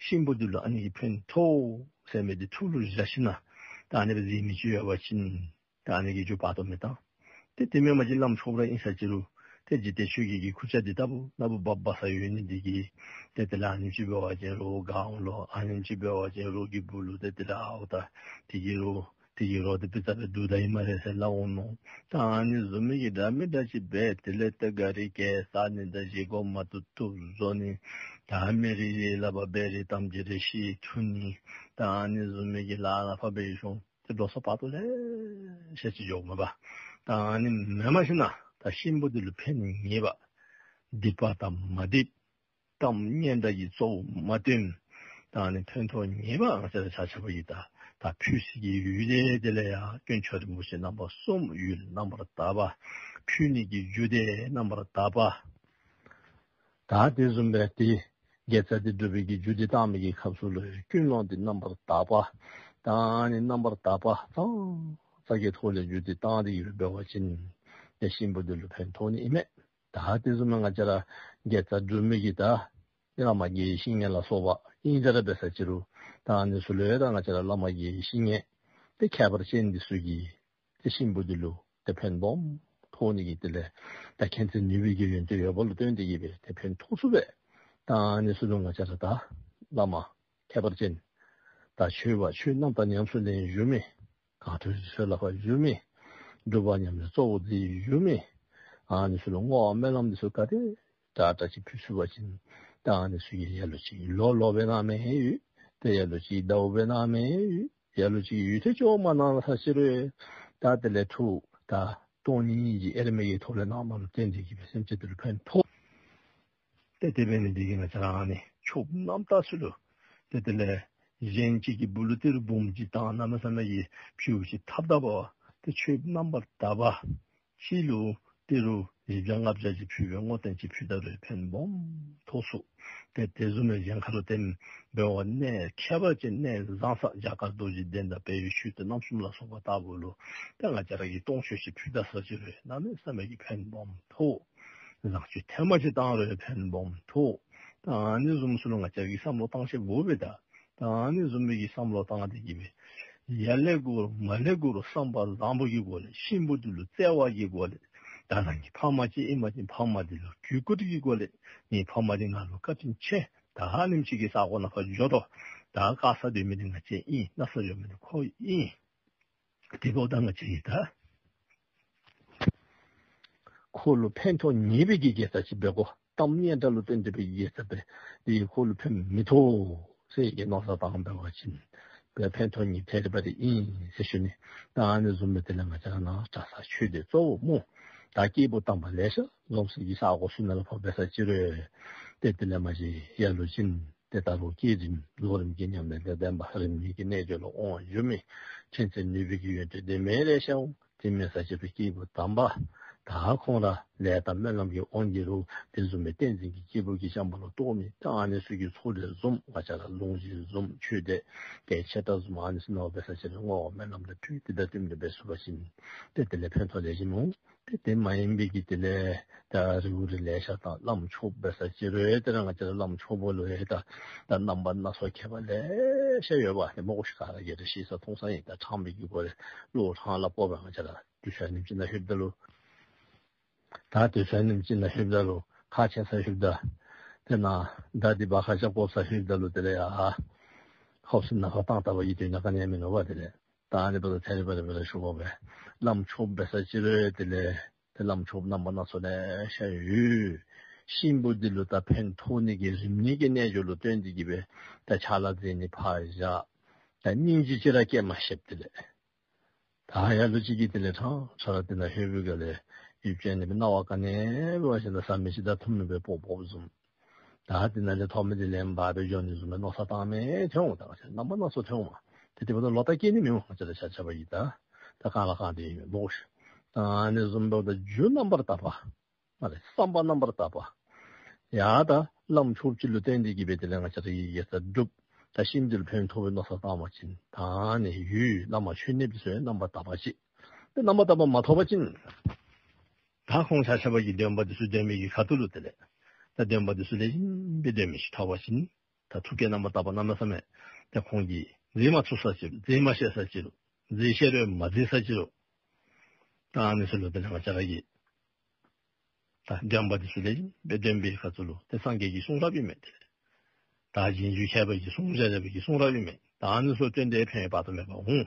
གཤིན་པོ་འདི་ལུ་ཨ་ནི་གིས་ཕན་ཐོགས་ཟེར་མི་འདི་ཐུགས་ལུ་བཞག་ཞིན་ན་ད་ཨ་ནི་སྦེ་གཟིགས་མི་ཅིག་ཡོད་པ་ཅིན་ད་ཨ་ནི་གི་རྒྱུ་བར་དོ་མི་བཏང་། ཏེ་དེ་མེན་པ་ཅིན་བླམ་ཆོསཔ་ར་ཨིན་ས་ཅིག་རུང་ཏེ་འཇིག་རྟེན་ཆོས་ཀྱི་གི་ཁུར་ཆ་འདི་ལྟ་བུ་ན་བུ་བབས་བབས་ས་ཡོད་ནི་འདི་གིས་ཏེ་དེ་ལས་ཨ་ནེམ་ཅིག་འབད་བ་ཅིན་རོགས་དགའ་འོང་ལོ། ཨ་ནེམ་ཅིག་འབད་བ་ཅིན་རོགས་ཀྱི་སྦུག་ལུ་ཏེ་དེ་ལས་ཨའོ་ད་དེ་གི་རོགས་དེ་གི་རོགས་འདི་སྤུས་ཙམ་སྦེ་སྡུག་ད་ཡི་སྨ་རེ་ཟེར་སླབ་འོང་མནོ། ད་ཨ་ནི་བཟུམ་མའི་གི་འདྲ་མི་འདྲ་ཅིག་འབད་དེ་ལས་ཏེ་ག་རི་གེ་ས་ནི་ད་བཞེས་སྒོ་མ་བཏུབ་བཏུབ་བཟོ་ནི། ད་མི་རིགས་ལས་སླབ་པ་བེ་རི་གཏམ་གྱི་རེ་ཤི་འཐུ་ནི། ད་ཨ་ནི་བཟུམ་མའི་གི་ལཱ་ལ་ཕར་འབད་ཞིནམ་ཏེ་འགྲོ་སོང་བར་དོ་ལེ་ཤ་ཅིག་འགྱོཝ་མས་པ། ད་ཨ་ནི་མེན་པ་ཅིན་ན་ད་གཤིན་པོ་འདི་ལུ་ཕན་ནི་ངེས་པ། སྡིག་པ་དང་མ་སྡིག་གཏམ་སྙན་གྲགས་ཀྱི་གཙོ་བོ་མ་བཏོན། ད་ཨ་ནི་ཕན་ཐོགས་ངེས་པ་ང་བཅས་ར་ཆ་ཁྱབ་ཀྱིས་ད་ད་ཕུལ་སའི་གི་ཡུལ་དེ་དེ་ལས་ཡང་དཀོན་མཆོག་རིན་པོ་ཆེ་རྣམ་པ་གསུམ་ཡུལ་རྣམ་པར་དག་པ། ཕུལ་ནི་གི་རྒྱུ་དེ་རྣམ་པར་དག་པ། ད་དེ་བཟུམ་སྦེ་ཏེ་དགེ་རྩ་འདི་སྒྲུབ་པའི་གི་རྒྱུ་འདི་བཏང་མི་གི་སྐབས་སུ་ལུ་ཀུན་སློང་འདི་རྣམ་པར་དག་པ། ད་ཨ་ནི་རྣམ་པར་དག་པ་ཙང་ཙ་གི་ཐོག་ལས་རྒྱུ་འདི་བཏང་སྟེ་གིས་འབད་བ་ཅིན་ཏེ་གཤིན་པོ་འདི་ལུ་ཕན་ཐོགས་ནི་ཨིན་མས། ད་དེ་བཟུམ་སྦེ་ང་བཅས་ར་དགེ་རྩ་སྒྲུབ་མི་གི་ད་བླ་མ་དགེ་བའི་བཤེས་གཉེན་ལ་སོགས་པ་ཨིན་ཅི་ར་འབད་ས་ཅིག་རུང་ད་ཨ་ནི་ཚུ་ལུ་ཡང་ད་ང་བཅས་ར་བླ་མ་དགེ་བའི་བཤེས་གཉེན་ཏེ་ཁྱད་པར་ཅན་འདི་ཚུ་གིས་ཏེ་གཤིན་པོ་འདི་ལུ་ཏེ་ཕན་སྦོམ་ཐོགས་ནི་གི་དེ་ལས་ད་མཁྱེན་བརྩེ་ནུས་པའི་གི་ཡོན་ཏན་ཡོདཔ་ལུ་བརྟེན་ཏེ་གིས་སྦེ་ཏེ་ཕན་ཐོགས་ཚུགས་པས། ད་ཨ་ནི་ཚུ་ལུ་ང་བཅས་ར་ད་བླ་མ་ཁྱད་པར་ཅན་ད་ཆོས་པ་ཆོས་རྣམ་དག་ཉམས་སུ་ལེན་བཞུགས་མི་གང་ཐོས་ཆོས་ལ་བཞུགས་མི་སྒྲུབ་པ་ཉམས་ལེན་གཙོ་བོ་མཛད་བཞུགས་མི་ཨ་ནི་ཚུ་ལུ་བསྔོ་བ་སྨོན་ལམ་འདི་ཚུ་ག་དེ་དྲག་དྲག་ཅིག་ཕུལ་ཚུགས་པ་ཅིན་ད་ཨ་ནི་ཚུ་གིས་ལ་ལུ་ཅིག་ལོ་ལོ་སྦེ་གནང་མི་ཡོད། ཏེ་ལ་ལུ་ཅིག་ཟླཝ་སྦེ་གནང་མི་ཡོད། ལ་ལུ་ཅིག་ཡུན་ཐུང་ཅིག་མ་གནང་ས་ཅིག་རུང་ད་དེ་ལས་ཐུགས་ད་སྟོང་ཉིད་ཀྱི་དབྱེར་མེད་ཀྱི་ཐོག་ལས་གནངམ་ལུ་བརྟེན་ཏེ་གིས་སྦེ་སེམས་ཅན་འདི་ལུ་ཕན་ཐོགས། ཏེ་དེ་འབད་ནི་འདི་གིས་ང་བཅས་ར་ཨ་ནི་མཆོདཔ་རྣམ་དག་ཚུ་ལུ་ཏེ་དེ་ལས་གཞན་ཅིག་གིས་འབུལ་ལུ་ཏི་རུ་འབུམ་གཅིག་དང་གནམ་མེད་ས་མེད་ཀྱི་ཕུལཝ་ཅིག་འཐབ་ད་པ་ཏེ་མཆོདཔ་རྣམ་པར་དག་པ་ཅིག་ལུ་ཏི་རུ་བཞི་བརྒྱ་ལྔ་བརྒྱ་ཅིག་ཕུལ་བའི་བསྔོ་རྟེན་ཅིག་ཕུལ་ད་རུང་ཕན་སྦོམ་ཐོགས་ཚུགས། ཏེ་དེ་བཟུམ་མའི་གཞན་ཁ་ལུ་བརྟེན་འབད་བ་གནས་ཁྱད་པར་ཅན་གནས་བཟང་ས་རྒྱ་གར་རྡོ་རྗེ་གདན་དང་བལ་ཡུལ་ཆོས་སྡེ་རྣམ་གསུམ་ལ་སོགས་པ་ལྟ་བུ་ལུ་ཏེ་ང་བཅས་ར་གིས་སྟོང་མཆོད་ཅིག་ཕུལ་ད་ས་ཅིག་རུང་གནམ་མེད་ས་མེད་ཀྱི་ཕན་སྦོམ་ཐོགས། བཟང་སྤྱོད་ཐེངས་མ་ཅིག་བཏང་རུང་ཕན་སྦོམ་ཐོགས། ད་ཨ་ནི་བཟུམ་ཚུ་ལུ་ང་བཅས་ར་གིས་བསམ་བློ་བཏང་ཤེས་དགོ་པས་ད། ད་ཨ་ནི་བཟུམ་མའི་གི་བསམ་བློ་བཏང་སྟེ་གིས་སྦེ་ཡར་ལས་འགོ་རུང་མར་ལས་འགོ་རུང་བསམ་པ་བཟང་པོ་གི་སྒོ་ལས་གཤིན་པོ་འདི་ལུ་བརྩེ་བ་གི་སྒོ་ལས་ད་རང་གི་ཕམ་ཅིག་ཨིན་པ་ཅིན་ཕམ་འདི་ལུ་གུས་བཀུར་གྱི་སྒོ་ལས་ངེའི་ཕམ་འདི་ང་ལུ་བཀའ་དྲིན་ཆེ། ད་ཨ་ནེམ་ཅིག་གི་ས་གོ་ནང་ཕར་འགྱོ་དོ། ད་ག་ས་སྡོད་མི་འདི་ང་བཅས་ཨིན། ན་ས་འགྱོ་མི་འདི་ཁོ་ཨིན། དེ་འབདཝ་ད་ང་བཅས་ཀྱིས་ད་ཁོ་ལུ་ཕན་ཐོགས་ནི་སྦེ་གི་དགེ་རྩ་ཅིག་འབད་དགོ། གཏམ་སྙན་གྲགས་ལུ་བརྟེན་ཏེ་སྦེ་གི་དགེ་རྩ་འབད་དེ་ཁོ་ལུ་ཕན་མི་ཐོགས་ཟེར་གྱི་མནོ་བསམ་བཏང་འབད་བ་ཅིན་དེ་ཕན་ཐོགས་ནི་ཐད་རི་བ་རི་ཨིན་ཟེར་ཞུ་ནི། ད་ཨ་ནི་བཟུམ་སྦེ་དེ་ལས་ང་བཅས་ར་ནཱ་གྲྭ་ས་ཆོས་སྡེ་གཙོ་བོ་སྨོ། ད་སྐྱེས་བུ་དམ་པ་ལེ་ཤ་འཛོམས་སའི་གི་ས་གོ་ཚུ་ནང་ལུ་ཕར་འབད་ས་ཅིག་རུང་ཏེ་དེ་ལས་མ་གཞི་ལ་ལུ་ཅིག་ཏེ་ད་རུང་བསྐྱེད་རིམ་རྫོགས་རིམ་གྱི་ཉམས་ལེན་དང་ལྡན་པ་རིམ་གཉིས་ཀྱི་རྣལ་འབྱོར་ལུ་དབང་བསྒྱུར་མི་མཁྱེན་བརྩེ་ནུས་པའི་གི་ཡོན་ཏན་ལྡན་མི་ལེ་ཤ་འོང་། དེ་མེན་ས་ཅིག་རུང་སྐྱེས་བུ་དམ་པ་ད་ཁོང་ར་ལས་དང་སྨོན་ལམ་གྱི་དབང་གིས་རུང་དེ་བཟུམ་མའི་བསྟན་འཛིན་གྱི་སྐྱེས་བུ་གི་བྱམས་པ་ལུ་གཏོགས་མི་ད་ཨ་ནི་ཚུ་གི་ཚོགས་རེ་བཟུམ་ང་བཅས་ར་ལུང་གཞི་བཟུམ་ཆོས་སྡེ་གལ་ཆེ་དྲགས་བཟུམ་ཨ་ནི་ཚུ་ནང་འབད་ས་ཅིག་རུང་བསྔོ་བ་སྨོན་ལམ་དང་ཕུལ་ཏེ་ད་བསྟུན་ཏེ་འབད་ཚུགས་པ་ཅིན་ཏེ་དེ་ལས་ཕན་ཐོགས་ལེགས་ཤོམ་འོང་། ཏེ་དེ་མ་ཡིན་པའི་གི་དེ་ལས་ད་རི་བོ་རི་ལེ་ཤ་དང་བླམ་ཆོསཔ་འབད་ས་ཅིག་རུང་ཡང་ཏེ་ར་ང་བཅས་ར་བླམ་ཆོསཔ་ལུ་ཡང་ད་ད་རྣམ་པ་སྣ་ཚོགས་ཁྱད་པར་ལེ་ཤ་ཡོད་པ་ཏེ་སྨོ། ཤེས་ས་མཐོང་ས་ཨིན། ད་ཕྲང་པའི་གི་སྒོ་ལས་བློ་ཕྲང་སླབ་དགོ་པས། ང་བཅས་ར་དུས་ཚོད་ཉིནམ་ཅིག་ནང་ལྷོདཔ་ད་ལུ་ད་དུས་ཚོད་ཉིནམ་ཅིག་ནང་ལྷོདཔ་ད་ལུ་ཁག་ཆེ་ས་ལྷོདཔ་ད་དེ་ནང་ད་འདི་བ་ཁ་ཅིག་བཀོ་ས་ལྷོདཔ་ད་ལུ་དེ་ལས་ཡར་ཧོབ་སེ་ནང་ཕར་བཏང་ད་པ་ཡི་དོན་ནི་ག་ནི་ཡང་མིན་ནུག་པ། དེ་ལས་ད་ཨ་ནི་འབདཝ་ད་ཐད་རི་བ་རི་སྦེ་ར་ཞུ་དགོ་པས། བླམ་ཆོསཔ་འབད་ས་ཅིག་རུང་དེ་ལས་ཏེ་བླམ་ཆོསཔ་རྣམ་པ་སྣ་ཚོགས་ལེ་ཤ་ཡོད། གཤིན་པོ་འདི་ལུ་ད་ཕན་ཐོགས་ནི་གི་རིམ་གཉིས་ཀྱི་རྣལ་འབྱོར་ལུ་བརྟེན་ཏེ་གིས་སྦེ་ད་ཕྱག་ལཱ་མཛད་ནི་ཕར་བཞག། ད་སྙིང་རྗེ་ཅིག་ར་སྐྱེ་མ་ཤེསཔ་དེ་ལས་ད་ལ་ལུ་ཅིག་གིས་དེ་ལས་ཕྲང་ཕྲང་ར་དེ་ནང་ལྷོད་པའི་སྒང་ལས་ཡུདཔ་ཅིག་ཨ་ནི་སྦེ་སྣང་བ་ག་ནི་འབད་བ་ཅིན་ད་བཟའ་མི་ཅིག་ད་འཐུང་མི་སྦེ་སྤོ་སྤོཝ་བཟུམ། ད་དེ་ནང་ལས་ཐོབ་མི་དེ་ལེན་པར་སྦེ་འགྱོ་ནི་བཟུམ་སྦེ་མནོ་བསམ་བཏང་མི་ཐོན་འོང་། ད་ང་བཅས་རྣམ་པ་སྣ་ཚོགས་ཐོན་འོང་མས། ཏེ་དེ་འབདཝ་ད་ལོག་ལྟ་སྐྱེ་ནི་མི་འོང་། ང་བཅས་ར་ཆ་ཁྱབ་ཀྱིས་ད་ད་གང་ལ་གང་འདི་ཨིན་མས་སྨོ་ཤིག། ད་ཨ་ནི་བཟུམ་འབདཝ་ད་རྒྱུ་རྣམ་པར་དག་པ་མ་རེད། བསམ་པ་རྣམ་པར་དག་པ། ཡ་ད་བླམ་ཆོསཔ་ཅིག་ལུ་བརྟེན་ཏེ་གིས་སྦེ་དེ་ལས་ང་བཅས་ར་གིས་དགེ་རྩ་སྒྲུབ། ད་གཤིན་འདི་ལུ་ཕན་ཐོགས་པའི་མནོ་བསམ་བཏང་བ་ཅིན་ད་ཨ་ནི་ཡུལ་བླ་མ་མཆོད་གནས་འདི་ཚུ་ཡང་རྣམ་པར་དག་པ་ཅིག། ཏེ་རྣམ་པར་དག་པ་མ་ཐོབ་པ་ཅིན་ད་ཁོང་ཆ་ཁྱབ་ཀྱིས་འདོན་པ་འདི་ཚུ་འདོན་མི་གི་ཁ་ཐུག་ལུ་དེ་ལས་ད་འདོན་པ་འདི་ཚུ་ལེགས་ཤོམ་སྦེ་འདོན་མི་ཅིག་ཐོབ་པ་ཅིན་ད་ཐུགས་བསྐྱེད་རྣམ་པར་དག་པ་གནམ་མེད་ས་མེད་ད་ཁོང་གིས་མཛད་མ་ཚུགས་ས་ཅིག་རུང་མཛད་མ་ཤེས་ས་ཅིག་རུང་མཛད་ཤེས་རུང་མ་མཛད་ས་ཅིག་རུང་ད་ཨ་ནི་ཚུ་ལུ་དེ་ལས་ང་བཅས་ར་གིས་ད་འདོན་པ་འདི་ཚུ་ལེགས་ཤོམ་སྦེ་འདོན་པའི་ཁ་ཐུག་ལུ་ཏེ་སངས་རྒྱས་ཀྱི་གསུང་རབ་ཨིན་མས། ཏེ་ད་རྗེས་འཇུག་མཁས་པ་གིས་གསུངས་བཞག་བཞག་པའི་གི་གསུང་རབ་ཨིན་མས། ད་ཨ་ནི་ཚུ་བཏོན་ཏེ་ཕན་ཡོན་དཔག་ཏུ་མེད་པ་འོང་།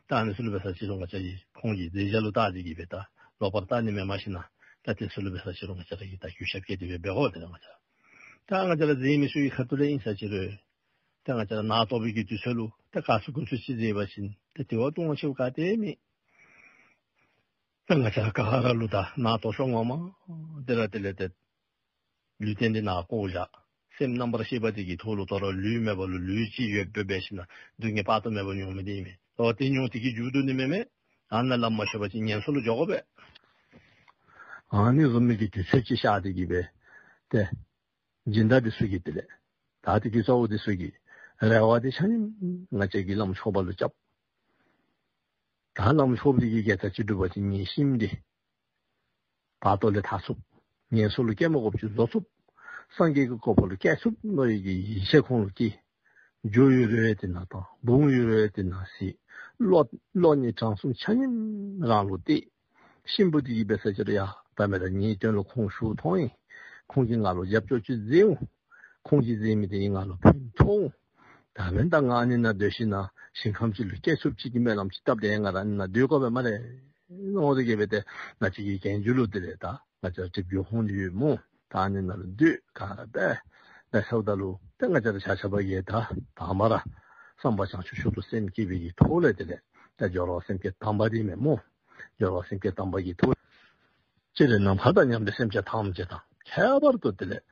ད་ཨ་ནི་ཚུ་ལུ་འབད་ས་ཅིག་རུང་ང་བཅས་ཀྱིས་ཁོང་གི་མཛད་བྱ་ལུ་བལྟ་སྟེ་གིས་སྦེ་ད་ལོག་པར་བལྟ་ནི་མེན་མ་ཤེས་ན། ད་དེ་ཚུ་ལུ་འབད་ས་ཅིག་རུང་ང་བཅས་ར་གིས་ད་གུས་ཞབས་བསྐྱེད་དེ་སྦེ་འབད་དགོ། དེ་ལས་ང་བཅས་ར་ད་ང་བཅས་ར་མཛད་མི་ཚུ་གི་ཁ་ཐུག་ལས་ཨིན་ས་ཅིག་རུང་ད་ང་བཅས་ར་ནང་དོག་པའི་གི་དུས་ཚོད་ལུ་ད་ག་ཚོད་ག་ཚོད་ཅིག་མཛད་པ་ཅིན་ད་དེ་བ་ལྟུང་བ་ཆེཝ་ག་ཏེ་མེད། ད་ང་བཅས་ར་ག་ར་ལུ་ད་ནང་དོག་ཤོས་ངོ་མ་དེ་ར་དེ་ལས་ཏེ་ལུས་རྟེན་འདི་ནང་བཀོ་བཞག། སེམས་རྣམ་པར་ཤེས་པ་དེ་གི་ཐོག་ལུ་དོ་རུང་ལུས་མེད་པ་ལུ་ལུས་ཅིག་ཡོདཔ་སྦེ་འབད་ཞིན་ན་སྡུག་བསྔལ་དཔག་ཏུ་མེད་པ་མྱོང་མི་དེ་ཨིན་མས། དོ་རུང་དེ་མྱོང་དེ་གིས་མཇུག་བསྡུ་ནི་མེན་མས། ཨ་ནཱ་ལས་མ་ཤོར་བ་ཅིན་ངན་སོང་ལུ་འགྱོ་དགོ་པས། ཨ་ནི་བཟུམ་མའི་གི་དུས་ཚོད་ཅིག་ཤར་ཏེ་གིས་སྦེ་ཏེ་སྦྱིན་བདག་འདི་ཚུ་གིས་དེ་ལས་ད་དེ་གི་གཙོ་བོ་འདི་ཚུ་གིས་རེ་བ་འདི་ཆ་མཉམ་ང་བཅས་ཀྱི་བླམ་ཆོསཔ་ལུ་རྐྱབ། ད་བླམ་ཆོསཔ་འདི་གིས་དགེ་རྩ་ཅིག་སྒྲུབ་པ་ཅིན་ངེའི་ཤི་མི་འདི་བར་དོ་ལས་ཐར་ཚུགས། ངན་སོང་ལུ་སྐྱེ་མ་དགོཔ་ཅིག་བཟོ་ཚུགས། སངས་རྒྱས་ཀྱི་གོ་འཕང་ལུ་སྐྱེ་ཚུགས་མནོ་བའི་གི་ཡིད་ཆེས་ཁོང་ལུ་སྐྱེས། རྒྱུ་ཡོད་རུང་དེ་ནང་བཏང་། འབུམ་ཡོད་རུང་དེ་ནང་གཟིགས། བློ་བློ་སྙིང་བྲང་གསུམ་ཆ་མཉམ་རང་ལུ་གཏད། གཤིན་པོ་འདི་གིས་འབད་ས་ཅིག་རུང་ཡ་ད་མེན་ད་ངེའི་དོན་ལུ་ཁོང་ཞུ་མཐོང་ཡི། ཁོང་གིས་ང་ལུ་རྒྱབ་སྐྱོར་ཅིག་མཛད་འོང་། ཁོང་གིས་མཛད་མི་དེ་ང་ལུ་ཕན་ཐོགས་འོང་། ད་མེན་ད་ང་ཨ་ནི་ནང་སྡོད་ཞིན་ན་ཞིང་ཁམས་ཅིག་ལུ་སྐྱེ་ཚུགསཔ་ཅིག་གི་སྨོན་ལམ་ཅིག་བཏབ་སྟེ་ང་ར་ཨ་ནི་ནང་སྡོད་དགོ་པས་སྨ་རེ་མནོ་སྟེ་གིས་སྦེ་ཏེ་ང་བཅས་ཀྱི་གྱལ་མཇུག་ལུ་དེ་ལས་ད་ང་བཅས་ར་སྒྲིབ་སྒྱུ་ཧོང་ནི་ཡོད་སྨོ། ད་ཨ་ནི་ནང་ལུ་སྡོད་ག་ར་འབད་འབད་ཟེརཝ་ད་ལུ་ཏེ་ང་བཅས་ར་ཆ་ཁྱབ་ཀྱིས་ད་དང་པ་ར་བསམ་པ་བྱང་ཆུབ་མཆོག་ཏུ་སེམས་བསྐྱེད་པའི་གི་ཐོག་ལས་དེ་ལས་ད་སྦྱོར་བ་སེམས་བསྐྱེད་དམ་པ་འདི་མས་སྨོ། སྦྱོར་བ་སེམས་བསྐྱེད་དམ་པ་གི་ཐོག་སྤྱིར་ནམ་མཁའ་དང་མཉམ་པའི་སེམས་ཅན་ཐམས་ཅད་དང་ཁྱད་པར་དུ་དེ་ལས་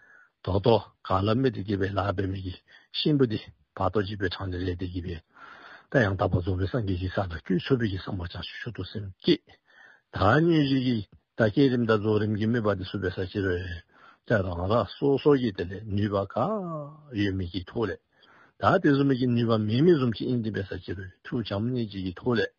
ད་ལྟོ་ག་ལ་མེད་དེ་གི་སྦེ་ལཱ་འབད་མི་གི་གཤིན་པོ་འདི་བར་དོ་འཇིགས་པའི་འཕྲང་ནང་ལས་འདས་ཏེ་གི་སྦེ་ད་ཡང་དག་པར་རྫོགས་པའི་སངས་རྒྱས་ཀྱི་ས་ལུ་བཀོད་ཚུགས་པའི་གི་བསམ་པ་བྱང་ཆུབ་མཆོག་ཏུ་སེམས་བསྐྱེད། ད་དངོས་གཞི་གི་ད་བསྐྱེད་རིམ་དང་རྫོགས་རིམ་གྱི་དམིགས་པ་འདི་ཚུ་འབད་ས་ཅིག་རུང་ད་རང་རང་སོ་སོ་གི་དེ་ལས་ནུས་པ་ག་ཡོད་མི་གི་ཐོག་ལས་ད་དེ་བཟུམ་མའི་གི་ནུས་པ་མེད་མི་བཟུམ་ཅིག་ཨིན་ཏེ་འབད་ས་ཅིག་རུང་ཐུགས་བྱམས་སྙིང་རྗེ་གི་ཐོག་ལས་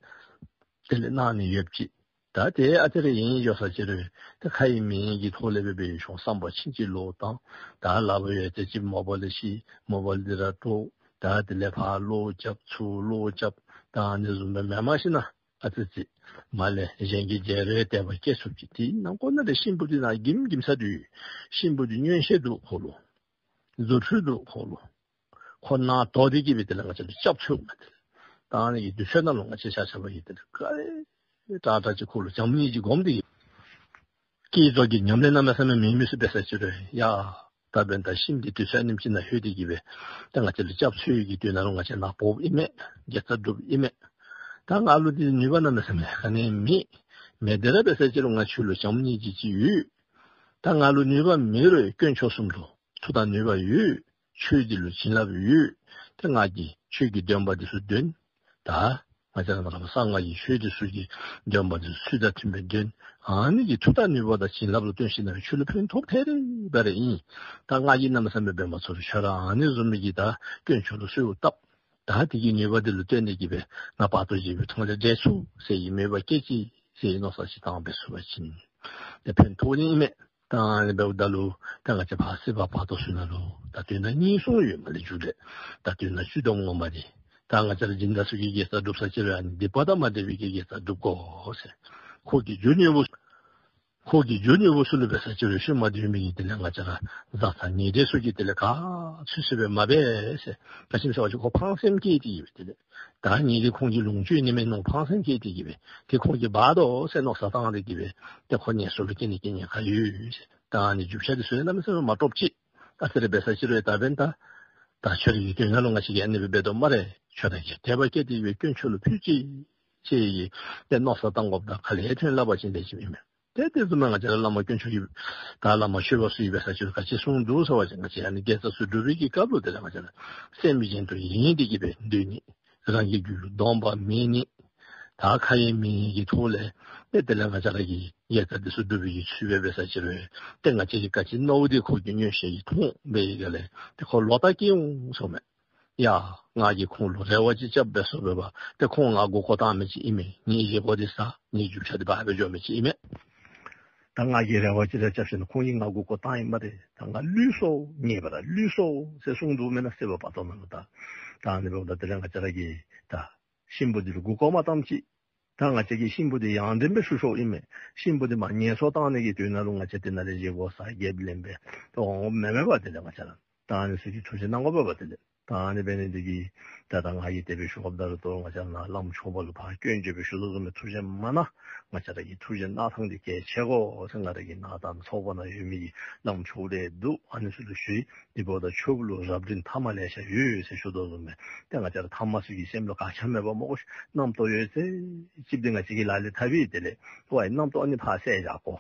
དེ་ལས་གནང་ནི་ཡོདཔ་ཅིག། ད་དེ་ཨ་ཙི་རེ་ཡིད་འགྱོ་ས་ཅིག་རུང་ད་ཁ་ཡི་མིང་གི་ཐོག་ལས་འབད་འབད་ཡོད་ཤོང་བསམ་པ་ཕྱིན་ཅི་ལོག་བཏང་། ད་ལག་པར་ཡོད་ཚད་ཅིག་མོ་བཱའིལ་ལེ་ཤི་མོ་བཱའིལ་འདི་ར་དཀྲོག། ད་དེ་ལས་ཕར་ལོག་རྐྱབ་ཚུར་ལོག་རྐྱབ། ད་ཨ་ནི་བཟུམ་སྦེ་མེན། མ་གཞི་ན་ཨ་ཙི་ཅིག་མར་ལས་གཞན་གྱི་རྗེས་རོལ་དད་པ་སྐྱེ་ཚུགསཔ་ཅིག། དེ་ནང་ཁོ་ན་རེ་གཤིན་པོ་འདི་ནཱ་འགྱིམ་འགྱིམ་ས་འདུག། གཤིན་པོ་འདི་མངོན་ཤེས་འདུག་ཁོ་ལུ། རྫུ་འཕྲུལ་འདུག་ཁོ་ལུ། ཁོ་ནཱ་དོ་སྟེ་གི་སྦེ་དེ་ལས་ང་བཅས་ལུ་སྐྱབས་བཅོལཝ་མས། དེ་ལས་ད་ཨ་ནི་གི་དུས་ཚོད་ནང་ལུ་ང་བཅས་ཆ་ཁྱབ་ཀྱིས་དེ་ལས་ག་ར་དྲག་དྲག་ཅིག་ཁོ་ལུ་བྱམས་སྙིང་རྗེ་སྒོམ་སྟེ་གི་བསྐྱེད་རྫོགས་ཀྱི་ཉམས་ལེན་གནམ་མེད་ས་མེད་མེད་མི་ཚུ་འབད་ས་ཅིག་རུང་ཡ་ད་འབདན་ད་གཤིན་པོ་འདི་དུས་ཚོད་ཨ་ནེམ་ཅིག་ནང་ལྷོད་དེ་གི་སྦེ་ད་ང་བཅས་ལུ་སྐྱབས་འཚོལ་ནི་གི་དོན་ནང་ལུ་ང་བཅས་ནཱ་འབོཝ་ཨིན་མས། དགེ་རྩ་སྒྲུབ་ཨིན་མས། ད་ང་ལུ་འདི་ནུས་པ་གནམ་མེད་ས་མེད་ག་ནི་མེད། མེད་དེ་ར་འབད་ས་ཅིག་རུང་ང་ཁྱོད་ལུ་བྱམས་སྙིང་རྗེ་ཅིག་ཡོད། ད་ང་ལུ་ནུས་པ་མེད་རུང་དཀོན་མཆོག་གསུམ་ལུ་མཐུ་དང་ནུས་པ་ཡོད། ཆོས་འདི་ལུ་བྱིན་རླབས་ཡོད། ཏེ་ང་གིས་ཆོས་ཀྱི་འདོན་པ་འདི་ཚུ་འདོན། ད་ང་བཅས་ར་ནཱ་ལུ་གསང་སྔགས་ཀྱི་ཆོས་འདི་ཚུ་གི་འདོན་པ་འདི་ཚུ་ཚུལ་དང་མཐུན་པའི་འདོན། ཨ་ནི་གི་མཐུ་དང་ནུས་པ་དང་བྱིན་རླབས་ལུ་བརྟེན་ཞིནམ་ལས་ཁྱོད་ལུ་ཕན་ཐོགས་ཐད་རི་བ་རི་ཨིན། ད་ང་གིས་གནམ་མེད་ས་མེད་འབད་མ་ཚུགས་རུང་ཁྱོད་ར་ཨ་ནི་བཟུམ་མའི་གི་ད་དཀོན་མཆོག་ལུ་གསོལཝ་བཏབ། ད་དེ་གི་ནུས་པ་འདི་ལུ་བརྟེན་ཏེ་གི་སྦེ་ང་བར་དོ་འཇིགས་པའི་འཕྲང་ལས་འདས་ཚུགས་ཟེར་བའི་མོས་པ་བསྐྱེད་ཅི་ཟེར་བའི་མནོ་བསམ་ཅིག་བཏང་འབད་ཚུགས་པ་ཅིན་ཏེ་ཕན་ཐོགས་ནི་ཨིན་མས། ད་ཨ་ནི་འབདཝ་ད་ལུ་ད་ང་བཅས་ཕར་སྲིད་པ་བར་དོ་ཚུ་ནང་ལུ་ད་དོན་དག་གཉིས་གསུངས་ཡོད་མ་ལས་མཇུག་ལས། ད་དོན་དག་སྤྱི་སྡོམ་ངོ་མ་འདི་ད་ང་བཅས་ར་སྦྱིན་བདག་ཚུ་གིས་དགེ་རྩ་སྒྲུབ་ས་ཅིག་རུང་ཨ་ནི་སྡིག་པ་དང་མ་འདྲེས་པའི་གི་དགེ་རྩ་སྒྲུབ་དགོ་ཟེར། ཁོ་གི་རྒྱུ་ནོར་བུ་ཁོ་གི་རྒྱུ་ནོར་བུ་ཚུ་ལུ་འབད་ས་ཅིག་རུང་ཤུལ་མ་དེ་མི་གི་དེ་ལས་ང་བཅས་ར་བཟའ་ཚང་ཉེ་འབྲེལ་ཚུ་གིས་དེ་ལས་ག་ཚུད་ཚུད་སྦེ་མ་འབད་ཟེར། ག་ཅི་སྨོ་ཟེར་བ་ཅིན་ཁོ་ཕངས་སེམས་སྐྱེས་ཏེ་གི་སྦེ་དེ་ལས་ད་ངེ་གི་ཁོང་གི་ལོངས་སྤྱོད་ནི་མེན་མནོ་ཕངས་སེམས་སྐྱེས་ཏེ་གི་སྦེ་ཏེ་ཁོང་གིས་འབག་དོ་ཟེར་མནོ་བསམ་བཏང་སྟེ་གི་སྦེ་ཏེ་ཁོ་ངལ་གསོ་ལུ་སྐྱེ་ནི་སྐྱེ་ཉེན་ཁ་ཡོད་ཟེར། ད་ཨ་ནི་རྒྱུ་ཆ་འདི་ཚུ་ཡང་གནམ་མེད་ས་མེད་མ་དཀྲོགཔ་ཅིག། ཨ་ཙི་རེ་འབད་ས་ཅིག་རུང་ད་འབདན་ད་ད་ཁྱོད་རའི་གི་དོན་ནང་ལུ་ང་བཅས་ཀྱིས་ཨ་ནི་སྦེ་འབད་དོ་སྨ་རེ། ཁྱོད་ར་གིས་དད་པ་བསྐྱེད་དེ་གི་སྦེ་དཀོན་མཆོག་ལུ་ཕུལ་ཅི་ཟེར་བའི་གི་ཏེ་མནོ་བསམ་བཏང་དགོཔ་ད་ག་ལས་ཐོན་སླབ་པ་ཅིན་ལེགས་ཤོམ་ཨིན་མས། ཏེ་དེ་བཟུམ་མའི་ང་བཅས་ར་བླ་མ་དཀོན་མཆོག་གི་ད་བླ་མ་ཆོས་པ་ཚུ་གིས་འབད་ས་ཅིག་རུང་ག་ཅི་གསུངས་འདུག་ཟེར་བ་ཅིན་ང་བཅས་ཨ་ནི་དགེ་རྩ་ཚུ་སྒྲུབ་པའི་གི་སྐབས་ལུ་དེ་ལས་ང་བཅས་ར་སེམས་གཞན་དུ་ཡེངས་ཏེ་གི་སྦེ་སྡོད་ནི། རང་གི་རྒྱུད་ལུ་སྡོམ་པ་མེད་ནི། ད་ཁ་ཡེངས་མིག་ཡེངས་ཀྱི་ཐོག་ལས་ཏེ་དེ་ལས་ང་བཅས་ར་གིས་དགེ་རྩ་འདི་ཚུ་སྒྲུབ་པའི་གི་ཚུལ་སྦེ་འབད་ས་ཅིག་རུང་ཏེ་ང་བཅས་ཀྱིས་ག་ཅི་མནོཝ་འདི་ཁོ་གིས་མངོན་ཤེས་ཀྱིས་མཐོང་སྦེ་ག་ལས་ཏེ་ཁོ་ལོག་ལྟ་སྐྱེ་འོང་ཟེར་མས། ཡ་ང་གིས་ཁོང་ལུ་རེ་བ་ཅིག་རྐྱབ་སྦེ་སོང་པས། ཏེ་ཁོང་ང་མགུ་སྐོར་བཏང་མི་ཅིག་ཨིན་མས། ངེའི་བཞེས་སྒོ་འདི་ཟ་ངེའི་རྒྱུ་ཆ་འདི་འབག་སྦེ་འགྱོ་མི་ཅིག་ཨིན་མས། ད་ང་གིས་རེ་བ་ཅིག་ར་རྐྱབ་ཞིནམ་ཁོང་གིས་ང་མགུ་སྐོར་བཏང་ཡི་སྨ་རེ། ད་ང་བསླུས་སོ་ངེས་པར་བསླུས་སོ་ཟེར་གསུངས་འདུག་མེན་ན་སྲིད་པ་བར་དོ་ནང་ལུ། ད་ད་ཨ་ནི་འབདཝ་ད་དེ་ལས་ང་བཅས་ར་གིས་ད་གཤིན་པོ་འདི་ལུ་མགུ་སྐོར་མ་བཏངམ་ཅིག། ད་ང་བཅས་ཀྱིས་གཤིན་པོ་འདི་ཡང་དྲན་སྦེ་བཤུ་ཤོག་ཨིན་མས། གཤིན་པོ་འདི་མར་ངལ་གསོ་བཏང་ནི་གི་དོན་ནང་ལུ་ང་བཅས་དེ་ནང་ལས་བཞེས་སྒོ་ཟ་རྒྱབ་ལེན་འབད་དོ་འོང་མེན་མས་པ། དེ་ལས་ང་བཅས་ར་ད་ཨ་ནི་ཚུ་གི་ཐུགས་བཞེད་གནང་དགོ་པས་པ། དེ་ལས་ད་ཨ་ནི་འབད་ནི་འདི་གིས་ད་ད་ང་གིས་དེ་སྦེ་ཞུ་དགོཔ་ད་རུང་ད་ང་བཅས་ནཱ་བླམ་ཆོསཔ་ལུ་ཕར་སྐྱོན་བརྗོད་སྦེ་ཞུ་དོ་བཟུམ་སྦེ་ཐུགས་བཞེད་མ་གནང་། ང་བཅས་ར་གིས་ཐུགས་བཞེད་གནང་ཐངས་འདི་གལ་ཆེ་དགོ་ཟེར། ང་ར་གི་ནང་ད་ཚོགས་པ་ནང་ཡོད་མི་གི་བླམ་ཆོསཔ་རེ་འདུག། ཨ་ནི་ཚུ་ལུ་ཞུ་ཡི། དེ་འབདཝ་ད་ཆོསཔ་ལུ་རབ་འབྲིང་ཐ་མ་ལེ་ཤ་ཡོད་ཟེར་ཞུ་དོ་བཟུམ་སྦེ་ཏེ་ང་བཅས་ར་ཐ་མ་ཚུ་གི་སེམས་ལུ་ག་ཅི་མེད་པ་སྨོ། རྣམ་རྟོག་ཡོད་ཚད་ཅིག་འདི་ང་བཅས་ཀྱི་ལག་ལེན་འཐབ་པས། དེ་ལས་ཏེ་ཨ་ནི་རྣམ་རྟོག་ཨ་ནི་ཕར་བསལ་བཞག་དགོ།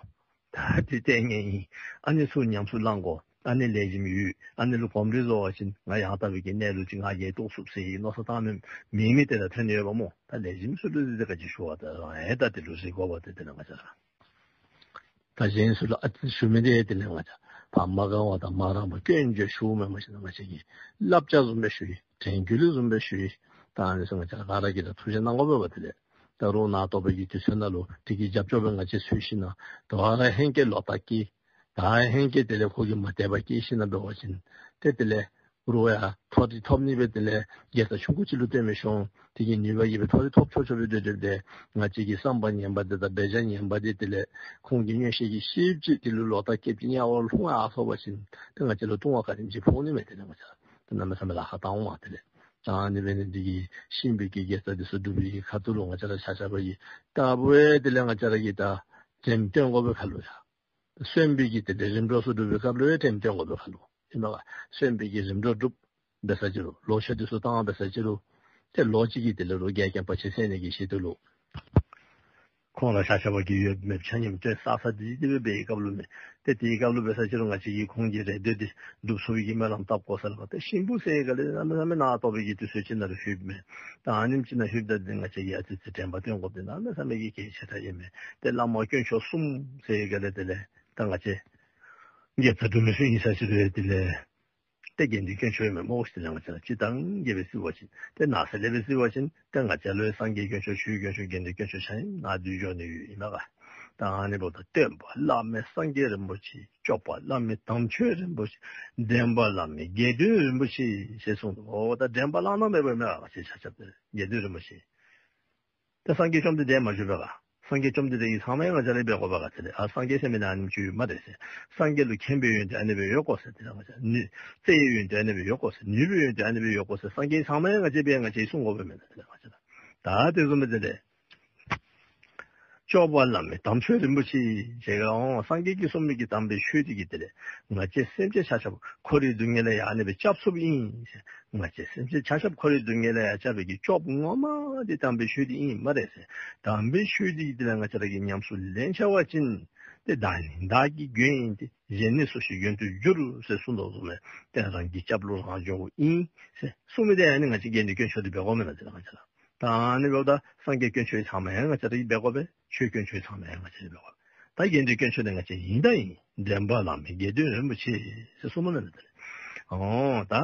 ད་འདི་ལྟས་ངན་ཨིན། ཨ་ནི་ཚུ་ཉམས་སུ་བླང་དགོ། ཨ་ནི་ལེགས་ཤོམ་ཡོད། ཨ་ནི་ལུ་གོམས་འདྲིས་བཟོ་བ་ཅིན་ང་ཡང་དག་པའི་གི་གནས་ལུགས་ཅིག་ང་རྒྱལ་རྟོགས་ཚུགས་ཟེར་བའི་མནོ་བསམ་བཏང་མི་མེད་མི་དེ་ལུ་ཐོན་ཡོདཔ་སྨོ། ད་ལེགས་ཤོམ་ཚུ་ལུ་འདི་ག་ཅི་ཞུ་བ་ད་རང་ཨེ་ད་དེ་ལུ་གཟིགས་དགོ་པ་དེ་དེ་ལས་ང་བཅས་ར་ད་གཞན་ཚུ་ལུ་ཨ་ཙི་ཞུ་མི་འདི་དེ་ལས་ང་བཅས་ཕར་མ་དགའ་བ་དང་མ་རངས་པ་སྐྱོན་བརྗོད་ཞུཝ་མེན། མ་གཞི་ན་ང་བཅས་ཀྱིས་བསླབ་བྱ་བཟུམ་སྦེ་ཞུ་ཡི། དྲན་སྐུལ་བཟུམ་སྦེ་ཞུ་ཡི། ད་ཨ་ནི་ཚུ་ང་བཅས་ར་ག་ར་གིས་ད་ཐུགས་བཞེད་གནང་དགོ་པས་པ། དེ་ལས་ད་རུང་ནཱ་དོགས་པའི་གི་དུས་ཚོད་ནང་ལུ་དེ་གི་རྒྱབ་སྐྱོར་སྦེ་ང་བཅས་འཚོལ་ཞིན་ན་ད་ཨ་ར་ཧེང་སྐལ་ལོག་ལྟ་སྐྱེ། ད་ཨ་ཧེང་སྐལ་དེ་ལས་ཁོ་གིས་མ་དད་པ་སྐྱེ་ཞིན་ན་འབད་བ་ཅིན་ཏེ་དེ་ལས་རུང་ཡང་མཐོ་རིས་ཐོབ་ནི་སྦེ་དེ་ལས་དགེ་རྩ་ཆུང་ཀུ་ཅིག་ལུ་བརྟེན་མི་ཤོང་། དེ་གི་ནུས་པ་གིས་སྦེ་མཐོ་རིས་ཐོབ་ཆོག་ཆོག་སྦེ་སྡོད་སྡོདཔ་ད་ང་བཅས་ཀྱི་བསམ་པ་ངན་པ་འདི་དང་འབད་བྱ་ངན་པ་འདི་དེ་ལས་ཁོང་གི་མངོན་ཤེས་ཀྱིས་ཤེསཔ་ཅིག་དེ་ལུ་ལོག་ལྟ་སྐྱེསཔ་ཅིག་དམྱལ་བ་ལྷུང་ཡར་སོང་པ་ཅིན་ཏེ་ང་བཅས་ལུ་ལྟུང་བ་ག་དེམ་ཅིག་ཕོག་ནི་མས། དེ་ལས་ང་བཅས་ཏེ་གནམ་མེད་ས་མེད་ལཱ་ཁག་བཏང་འོང་མས། དེ་ལས་ད་ཨ་ནི་འབད་ནི་འདི་གིས་གཤིན་པོའི་གི་དགེ་རྩ་འདི་ཚུ་སྒྲུབ་པའི་གི་ཁ་ཐུག་ལུ་ང་བཅས་ར་ཆ་ཁྱབ་ཀྱིས་ལྟ་བུ་དེ་ལས་ང་བཅས་ར་གིས་ད་དྲནམ་བཏོན་དགོ་པའི་ཁར་ལུ་ཡང་གསོན་པོའི་གི་དེ་ལས་རིམ་གྲོ་ཚུ་སྒྲུབ་པའི་སྐབས་ལུ་ཡང་དྲནམ་བཏོན་དགོ་པའི་ཁར་ལུ་ཨིན་མས། གསོན་པོའི་གི་རིམ་གྲོ་སྒྲུབ་འབད་ས་ཅིག་རུང་ལོ་མཆོད་འདི་ཚུ་བཏང་འབད་ས་ཅིག་རུང་ཏེ་ལོ་གཅིག་གི་དེ་ལས་རུང་འགལ་རྐྱེན་བར་ཆད་སེལ་ནི་གི་ཆེད་དུ་ལུ་ ཁོང་ར་ཤ་ཤ་བ་གིས་ཡོད་མེད་ཆ་མཉམ་སྟོན་ས་ས་དེ་དེ་སྦེ་འབད་བའི་སྐབས་ལུ་མས། ཏེ་དེའི་སྐབས་ལུ་འབད་ས་ཅི་རུང་ང་བཅས་ཀྱིས་ཁོང་གི་རེ་འདོད་དེ་འགྲུབ་ཚུགས་པའི་གི་སྨོན་ལམ་བཏབ་དགོ་ས་ལགས། ཏེ་གཤིན་པོ་ཟེར་ག་ལས་གནམ་མེད་ས་མེད་ནང་ཏོག་པའི་གི་དུས་ཚོད་ཅིག་ནང་ལུ་ལྷོདཔ་མས། ད་ཨ་ནེམ་ཅིག་ནང་ལྷོདཔ་ད་དེ་ང་བཅས་ཀྱིས་ཨ་ཙི་ཙི་དྲན་པ་བཏོན་དགོཔ་དེ་གནམ་མེད་ས་མེད་ཀྱི་གལ་ཆེ་དྲགས་ཨིན་མས། ཏེ་བླ་མ་དཀོན་མཆོག་གསུམ་ཟེར་ག་ལས་དེ་ལས་ད་ང་བཅས་དགེ་རྩ་སྒྲུབ་མི་ཚུ་ཨིན་ས་ཅི་རུང་དེ་ལས་ཏེ་དགེ་འདུན་དཀོན་མཆོག་ཨིན་མས་སྨོ་ཤིག། དེ་ལས་ང་བཅས་ར་སྤྱིར་བཏང་གི་སྦེ་བརྩི་བ་ཅིན་ཏེ་ནང་གསེས་ལས་སྦེ་བརྩི་བ་ཅིན་ཏེ་ང་བཅས་ལུ་སངས་རྒྱས་དཀོན་མཆོག་ཆོས་དཀོན་མཆོག་དགེ་འདུན་དཀོན་མཆོག་ཆ་མཉམ་ནང་འདུས་འགྱོ་ནི་ཡོདཔ་ཨིན་མས་ག། ད་ཨ་ནི་འབདཝ་ད་སྟོན་པ་བླ་མེད་སངས་རྒྱས་རིན་པོ་ཆེ། སྐྱོབ་པ་བླ་མེད་དམ་ཆོས་རིན་པོ་ཆེ། འདྲེན་པ་བླ་མེད་དགེ་འདུན་རིན་པོ་ཆེ་ཞེས་གསུངས་འདུག། འོ་ད་འདྲེན་པ་བླ་ན་མེད་པ་ཨིན་མས་ག། ང་བཅས་ཆ་ཁྱབ་ཏེ་དགེ་འདུན་རིན་པོ་ཆེ། ད་སངས་རྒྱས་བཅོམ་ལྡན་འདས་མ་བཞུགས་པས་ག། སངས་རྒྱས་བཅོམ་ལྡན་འདས་ཀྱིས་ཚང་མ་ཡང་ང་བཅས་ར་འབད་དགོ་པས་ག། དེ་ལས་ཨ་སངས་རྒྱས་ཟེར་མི་འདི་ཨ་ནེམ་ཅིག་ཡོད་སྨ་རེ་ཟེར། སངས་རྒྱས་ལུ་མཁྱེན་པའི་ཡོན་ཏན་ཨ་ནི་སྦེ་ཡོད་དགོ་ཟེར། དེ་ལས་ང་བཅས་ནུས་རྩེ་བའི་ཡོན་ཏན་ཨ་ནི་སྦེ་ཡོད་དགོ་ཟེར། ནུས་པའི་ཡོན་ཏན་ཨ་ནི་སྦེ་ཡོད་དགོ་ཟེར། སངས་རྒྱས་ཚང་མ་ཡང་ང་བཅས་འབད་ང་བཅས་གསུང་དགོ་པས་མེན་ན། དེ་ལས་ང་བཅས་ད་དེ་བཟུམ་སྦེ་དེ་ལས་སྐྱོབ་པ་བླ་མེད་དམ་ཆོས་རིན་པོ་ཆེ་ཟེར་ག། འོ་སངས་རྒྱས་ཀྱིས་གསུངས་མི་གི་དམ་པའི་ཆོས་འདི་གིས་དེ་ལས་ང་བཅས་སེམས་ཅན་ཆ་ཁྱབ་འཁོར་བའི་སྡུག་བསྔལ་ལས་ཡང་ཨ་ནི་སྦེ་སྐྱབས་ཚུགསཔ་ཨིན། ང་བཅས་སེམས་ཅན་ཆ་ཁྱབ་འཁོར་བའི་སྡུག་བསྔལ་ལས་ཡང་སྐྱབས་པའི་གི་སྐྱོབ་ངོ་མ་འདི་དམ་པའི་ཆོས་འདི་ཨིན་སྨ་རེ་ཟེར། དམ་པའི་ཆོས་འདི་གིས་དེ་ལས་ང་བཅས་ར་གིས་ཉམས་སུ་ལེན་ཚར་བ་ཅིན་ཏེ་བདག་ནི་བདག་གི་མགོན་ཡིན་ཏེ། གཞན་ནི་སུ་ཞིག་མགོན་དུ་འགྱུར་ཟེར་གསུངས་དོ་བཟུམ་སྦེ་ཏེ་རང་གི་སྐྱབས་ལུ་རང་འགྱོཝ་ཨིན་ཟེར་གསུངས་མི་འདི་ཨ་ནི་ང་བཅས་དགེ་འདུན་དཀོན་མཆོག་འདི་འབད་དགོ་མེན་ན། དེ་ལས་ང་བཅས་ར་ད་ཨ་ནི་འབདཝ་ད་སངས་རྒྱས་དཀོན་མཆོག་ཚང་མ་ཡང་ང་བཅས་ར་གིས་འབད་དགོ་པས། ཆོས་དཀོན་མཆོག་ཚང་མ་ཡང་ང་བཅས་ར་གིས་འབད་དགོ་པས། ད་དགེ་འདུན་དཀོན་མཆོག་འདི་ང་བཅས་ཨིན་ད་ཨིན། འདྲེན་པ་བླ་མེད་དགེ་འདུན་རིན་པོ་ཆེ་ཟེར་གསུངམ་མེན་ན། དེ་ལས་འོ་ད་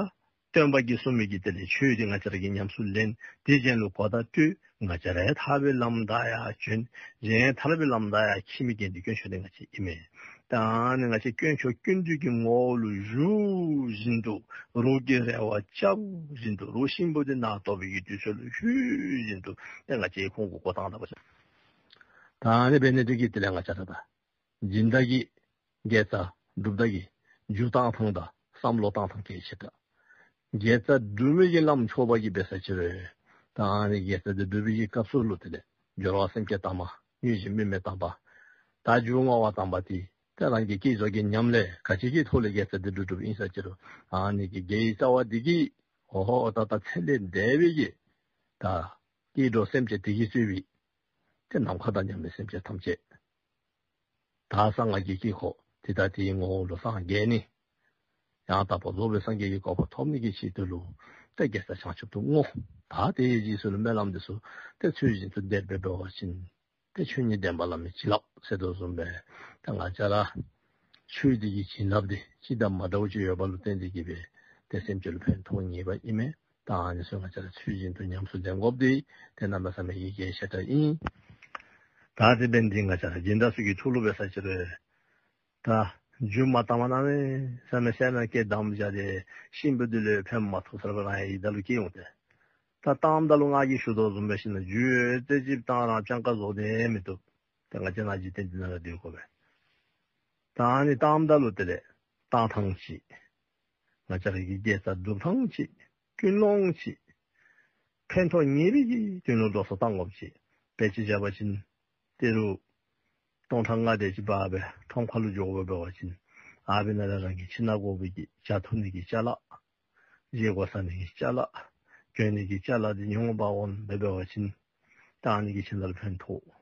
སྟོན་པ་གིས་གསུངས་མི་གི་དེ་ལས་ཆོས་འདི་ང་བཅས་ར་གིས་ཉམས་སུ་ལེན། དེ་གཞན་ལུ་གོ་བརྡ་སྤྲོད། ང་བཅས་ར་ཡང་ཐར་པའི་ལམ་བདའ་ཡར་བྱོན། གཞན་ཡང་ཐར་པའི་ལམ་བདའ་ཡར་འཁྱིད་མི་དགེ་འདུན་དཀོན་མཆོག་འདི་ང་བཅས་ཨིན་མས། ད་ཨ་ནི་ང་བཅས་དཀོན་མཆོག་ཀུན་འདུས་ཀྱི་ངོ་བོ་ལུ་བཞུགས་བཞིན་དུ་རོགས་ཀྱི་རེ་བ་བཅག་བཞིན་དུ་རོགས་གཤིན་པོ་འདི་ནང་ལྟོགས་པའི་གི་དུས་ཚོད་ལུ་ལྷོད་བཞིན་དུ་ཏེ་ང་བཅས་ཁོང་གུ་བསྐོར་བཏང་ད་པ་ཅིན། ད་ཨ་ནི་འབད་ནི་འདི་གིས་དེ་ལས་ང་བཅས་ར་ད་སྦྱིན་བདག་གི་དགེ་རྩ་སྒྲུབ་ད་གི་རྒྱུ་བཏང་ཐངས་དང་བསམ་བློ་བཏང་ཐངས་གལ་ཆེ་དྲགས། དགེ་རྩ་སྒྲུབ་མི་གི་ལམ་ཆོས་པ་གིས་འབད་ས་ཅི་རུང་ད་ཨ་ནི་དགེ་རྩ་འདི་སྒྲུབ་པའི་གི་སྐབས་སུ་ལུ་དེ་ལས་སྦྱོར་བ་སེམས་བསྐྱེད་དང་པ། དངོས་གཞི་དམིགས་མེད་དང་པ། ད་རྒྱུ་བསྔོ་བ་དང་པ་འདི་ཏེ་རང་གི་བསྐྱེད་རྫོགས་ཀྱི་ཉམས་ལེན་ག་ཅི་གི་ཐོག་ལས་དགེ་རྩ་འདི་སྒྲུབ་སྒྲུབ་ཨིན་ས་ཅི་རུང་ཨ་ནི་གི་དགེ་བའི་རྩ་བ་འདི་གིས་འོ་ད་ད་ཚད་ལས་འདས་པའི་གི་ད་བསྐྱེད་རྫོགས་སེམས་བསྐྱེད་དེ་གིས་གཙོས་པའི་ཏེ་ནམ་མཁའ་དང་མཉམ་པའི་སེམས་ཅན་ཐམས་ཅད་ད་གསང་སྔགས་ཀྱི་དཀྱིལ་འཁོར་དེ་དང་དེའི་ངོ་བོ་ལུ་སངས་རྒྱས་ནི། ཡང་དག་པར་རྫོགས་པའི་སངས་རྒྱས་ཀྱི་གོ་འཕང་ཐོབ་ནི་གི་ཆེད་དུ་ལུ་ཏེ་དགེ་རྩ་བྱང་ཆུབ་ཏུ་བསྔོ། ད་དེའི་རྗེས་སུ་ལུ་སྨོན་ལམ་འདི་ཚུ་ཏེ་ཚུལ་བཞིན་དུ་བཟླས་པ་འབད་བ་ཅིན་ཏེ་ཆོས་ཉིད་བདེན་པ་བླ་མའི་བྱིན་རླབས་ཟེར་དོ་བཟུམ་སྦེ་ཏེ་ང་བཅས་ར་ཆོས་འདི་གི་བྱིན་རླབས་འདི་ཅི་དང་མ་འདྲཝ་ཅིག་ཡོདཔ་ལུ་བརྟེན་ཏེ་གིས་སྦེ་ཏེ་སེམས་ཅན་ལུ་ཕན་ཐོགས་ངེས་པ་ཨིན་མས། ད་ཨ་ནི་ཚུ་ང་བཅས་ར་ཚུལ་བཞིན་དུ་ཉམས་སུ་ལེན་དགོཔ་འདི་ཏེ་གནམ་མེད་ས་མེད་ཀྱི་གལ་ཆེ་དྲགས་ཨིན། ད་དེ་འབདན་འདི་ང་བཅས་ར་སྦྱིན་བདག་ཚུ་གི་ཐུགས་ལུ་འབད་ས་ཅི་རུང་ད་རྒྱུ་མ་བཏང་བར་གནམ་མེད་ས་མེད་སེར་སྣ་སྐྱེས་བསྡམས་བཞག་སྟེ་གཤིན་པོ་འདི་ལུ་ཕན་མ་ཐོགས་ས་ར་རང་ཡང་ཡི་དྭགས་ལུ་སྐྱེ་འོང་སྟེ། ད་བཏངམ་ད་ལུ་ང་གིས་ཞུ་དོ་བཟུམ་སྦེ་ཞིནམ་ལས་རྒྱུ་ཡོད་ཚད་ཅིག་བཏང་རུང་སྤྱང་ཀ་བཟོ་སྟེ་མི་བཏུབ། ད་ང་བཅས་ནཱ་འཇིག་རྟེན་འདི་ནང་ལུ་སྡོད་དགོ་པས། ད་ཨ་ནི་བཏངམ་ད་ལུ་དེ་ལས་བཏང་ཐངས་ཅིག་ང་བཅས་ར་གི་དགེ་རྩ་སྒྲུབ་ཐངས་ཅིག་ཀུན་སློང་ཅིག་ཕན་ཐོགས་ངེས་པའི་གི་དོན་ལུ་འགྲོ་སོང་བཏང་དགོཔ་ཅིག་དཔེ་ཅིག་བཞག་པ་ཅིན་ཏི་རུ་སྟོང་ཕྲག་ལྔ་དེ་ཅིག་འབག་སྦེ་ཁྲོམ་ཁ་ལུ་འགྱོ་དགོ་པས་འབད་བ་ཅིན་ཨ་ཕི་ནང་ལས་རང་གི་ཁྱིམ་ནང་དགོ་པའི་གི་ཇ་འཐུང་ནི་གི་ཅ་ལ། བཞེས་སྒོ་ཟ་ནི་གི་ཅ་ལ། གྱོན་ནི་གི་ཅ་ལ་འདི་ཉོ་འབག་འོང་སྦེ་འབད་བ་ཅིན་ད་ཨ་ནི་གིས་ཁྱིམ་ནང་ལུ་ཕན་ཐོགས།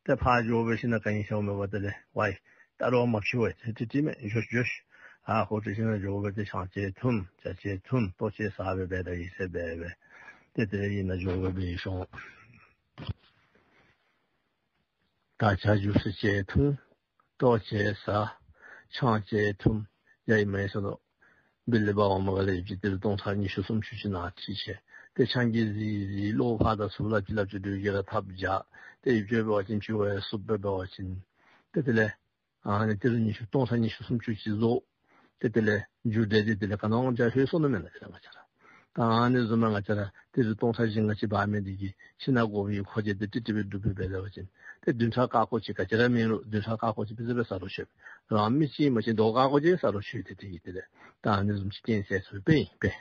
ཏེ་ཕར་འགྱོ་སྦེ་ཞིནམ་ལས་ག་ཨིན་ཤོ་མེད་པར་དེ་ལས་ཝའི་ད་རོགས་མ་ཕྱི་ཝའི་ཏེ་ཏེ་ཏེ་མེན་འགྱོ་འགྱོ། ཨ་ཁོ་ཏེ་ཞིནམ་ལས་འགྱོ་སྦེ་ཏེ་ཆང་ཅིག་འཐུང་ཇ་ཅིག་འཐུང་ལྟོ་ཅིག་ཟ་སྦེ་འབད་ད་ཡི་ཟེར་འབད་སྦེ་ཏེ་དེ་ལས་ཨིན་ན་འགྱོ་སྦེ་འབད་ཤོང་། ད་ཇ་ཇུས་ཅིག་འཐུང་ལྟོ་ཅིག་ཟ་ཆང་ཅིག་འཐུང་ཡ་ཨིན་མས་ཟེར་ལོ། བི་ལི་འབག་འོང་མ་ག་ལས་ཡོད་ཅི་ཏི་རུ་སྟོང་ཕྲག་ཉི་ཤུ་སུམ་ཅུ་ཅིག་ནང་ཁྲིད་ཅི། ཏེ་ཆང་གིས་བཟི་བཟི་གློ་བ་དང་ཚུ་ལ་ཅི་ལ་ཅི་འདྲ་གི་ར་ཐབས་བྱ། ཏེ་ཡིབ་ཅོ་འབད་བ་ཅིན་ཕྱི་བ་སུབ་སྦེ་འབད་བ་ཅིན་ཏེ་དེ་ལས་ཨ་ནི་ཏི་རུ་ཉི་ཤུ་སྟོང་ཕྲག་ཉི་ཤུ་སུམ་ཅུ་ཅིག་བཟོ། ཏེ་དེ་ལས་རྒྱུ་འབྲས་འདི་དེ་ལས་ག་ནི་ཡང་ཅིག་ལྷོད་སོང་ནི་མེན་ན་ང་བཅས་ར། ད་ཨ་ནི་བཟུམ་མ་ང་བཅས་ར་ཏི་རུ་སྟོང་ཕྲག་བཞི་ལྔ་ཅིག་འབག་མི་འདི་གིས་ཁྱིམ་ནང་དགོ་པའི་མཁོ་ཆས་འདི་ཏིག་ཏིག་སྦེ་སྒྲུབ་སྦེ་འབད་བ་ཅིན་ཏེ་བདུན་ཕྲག་ཀ་ཀོ་ཅིག་ག་ཅི་ར་མེད་རུང་བདུན་ཕྲག་ཀ་ཀོ་ཅིག་ཕུན་སུམ་ཚོགས་སྦེ་ཟ་རུང་ཆོག། རང་མི་གཅིག་མ་གཏོགས་ཟླཝ་ཀ་ཀོ་ཅིག་ཟ་རུང་ཆོག། ཏེ་དེ་གིས་དེ་ལས་ད་ཨ་ནི་བཟུམ་ཅིག་རྐྱེན་སེལ་ཚུགས་པས་པས།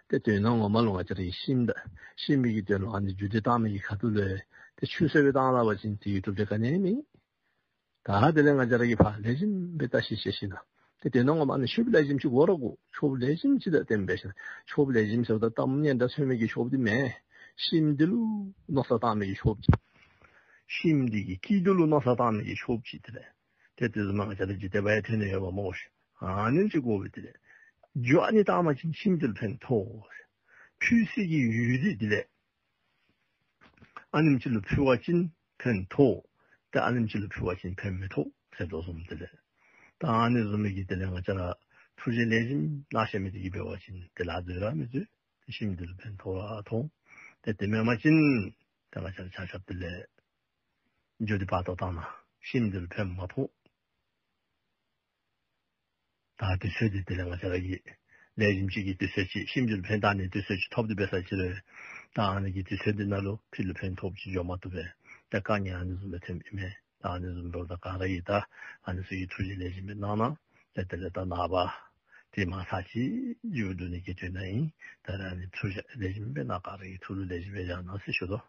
ཏེ་དོན་ངོ་མ་ལུ་ང་བཅས་ར་གིས་ཤིམ་ད་ཤིམ་མི་གི་དོན་ལུ་ཨ་ནི་རྒྱུ་འདི་བཏང་མི་གི་ཁ་ཐུག་ལུ་ཏེ་ཆུད་ཟོས་སྦེ་བཏང་ད་པ་ཅིན་དེ་གི་གྲུབ་འབྲས་ག་ནི་ཡང་མེད། ད་དེ་ལས་ང་བཅས་ར་གིས་ཕར་ལེགས་ཤོམ་སྦེ་བརྟག་ཞིབ་འབད་ཞིནམ་ལས་ཏེ་དོན་ངོ་མ་ནི་ཆོསཔ་ལེགས་ཤོམ་ཅིག་དགོ་ར་དགོ། ཆོསཔ་ལེགས་ཤོམ་ཅིག་དང་ལྡནམ་འབད་ཞིནམ་ལས་ཆོསཔ་ལེགས་ཤོམ་ཟེརཝ་ད་གཏམ་སྙན་གྲགས་ཐོན་མི་གི་ཆོསཔ་འདི་མེན། ཤིམ་འདི་ལུ་མནོ་བསམ་བཏང་མི་གི་ཆོསཔ་ཅིག། ཤིམ་འདི་གི་སྐྱིད་སྡུག་ལུ་མནོ་བསམ་བཏང་ནི་གི་ཆོསཔ་ཅིག་དེ་ལས་ཏེ་དེ་བཟུམ་མ་ང་བཅས་ར་འཇིག་རྟེན་པ་ཡང་ཐོན་ནི་ཡོདཔ་མས་ཤིག། ཨ་ནི་ཅིག་དགོ་པས། དེ་ལས་རྒྱུ་ཨ་ནི་བཏང་པ་ཅིན་ཤིམ་འདི་ལུ་ཕན་ཐོགས། ཕུལ་སའི་གི་ཡུལ་འདི་དེ་ལས་ཨ་ནེམ་ཅིག་ལུ་ཕུལ་བ་ཅིན་ཕན་ཐོགས། ཏེ་ཨ་ནེམ་ཅིག་ལུ་ཕུལ་བ་ཅིན་ཕན་མི་ཐོགས་ཟེར་དོ་བཟུམ་དེ་ལས། ད་ཨ་ནི་བཟུམ་མའི་གི་དེ་ལས་ང་བཅས་ར་ཐུགས་རྗེ་ལེགས་ཤོམ་གནང་ཤེས་མི་དེ་གིས་འབད་བ་ཅིན་དེ་ལཱ་འཛོལ་ར་མི་འཛོལ། ཏེ་ཤིམ་འདི་ལུ་ཕན་ཐོགས་ར་ཐོགས། ཏེ་དེ་མེན་པ་ཅིན་ཏེ་ང་བཅས་ར་ཆ་ཁྱབ་དེ་ལས་འགྱོ་སྟེ་བར་དོ་བཏང་ན་ཤིམ་འདི་ལུ་ཕན་མ་ཐོགས། ད་དུས་ཚོད་འདི་དེ་ལས་ང་བཅས་ར་གིས་ལེགས་ཤོམ་ཅིག་གི་དུས་ཚོད་ཅིག་ཤིམ་འདི་ལུ་ཕན་བཏགས་ནི་དུས་ཚོད་ཅིག་ཐོབ་སྟེ་འབད་ས་ཅིག་རུང་ད་ཨ་ནི་གི་དུས་ཚོད་འདི་ནང་ལུ་ཕུལ་ལུ་ཕན་ཐོགསཔ་ཅིག་འགྱོ་མ་བཏུབ་པས། ད་དཀའ་ངལ་ཨ་ནི་བཟུམ་སྦེ་ཐོནམ་ཨིན་མས། ད་ཨ་ནི་བཟུམ་འབདཝ་ད་ག་ར་གིས་ད་ཨ་ནི་ཚུ་གི་ཐུགས་རྗེ་ལེགས་ཤོམ་སྦེ་གནང་གནང་། ཏེ་དེ་ལས་ད་ནངས་པ་ཏེ་མ་ཚར་ཅིག་མཇུག་བསྡུ་ནི་གི་དོན་ནང་ཨིན། ད་ར་ཨ་ནི་ཐུགས་རྗེ་ལེགས་ཤོམ་སྦེ་གནང་། ག་ར་གིས་ཐུགས་ལུ་ལེགས་ཤོམ་སྦེ་བཞག་གནང་ཟེར་ཞུ་དོ།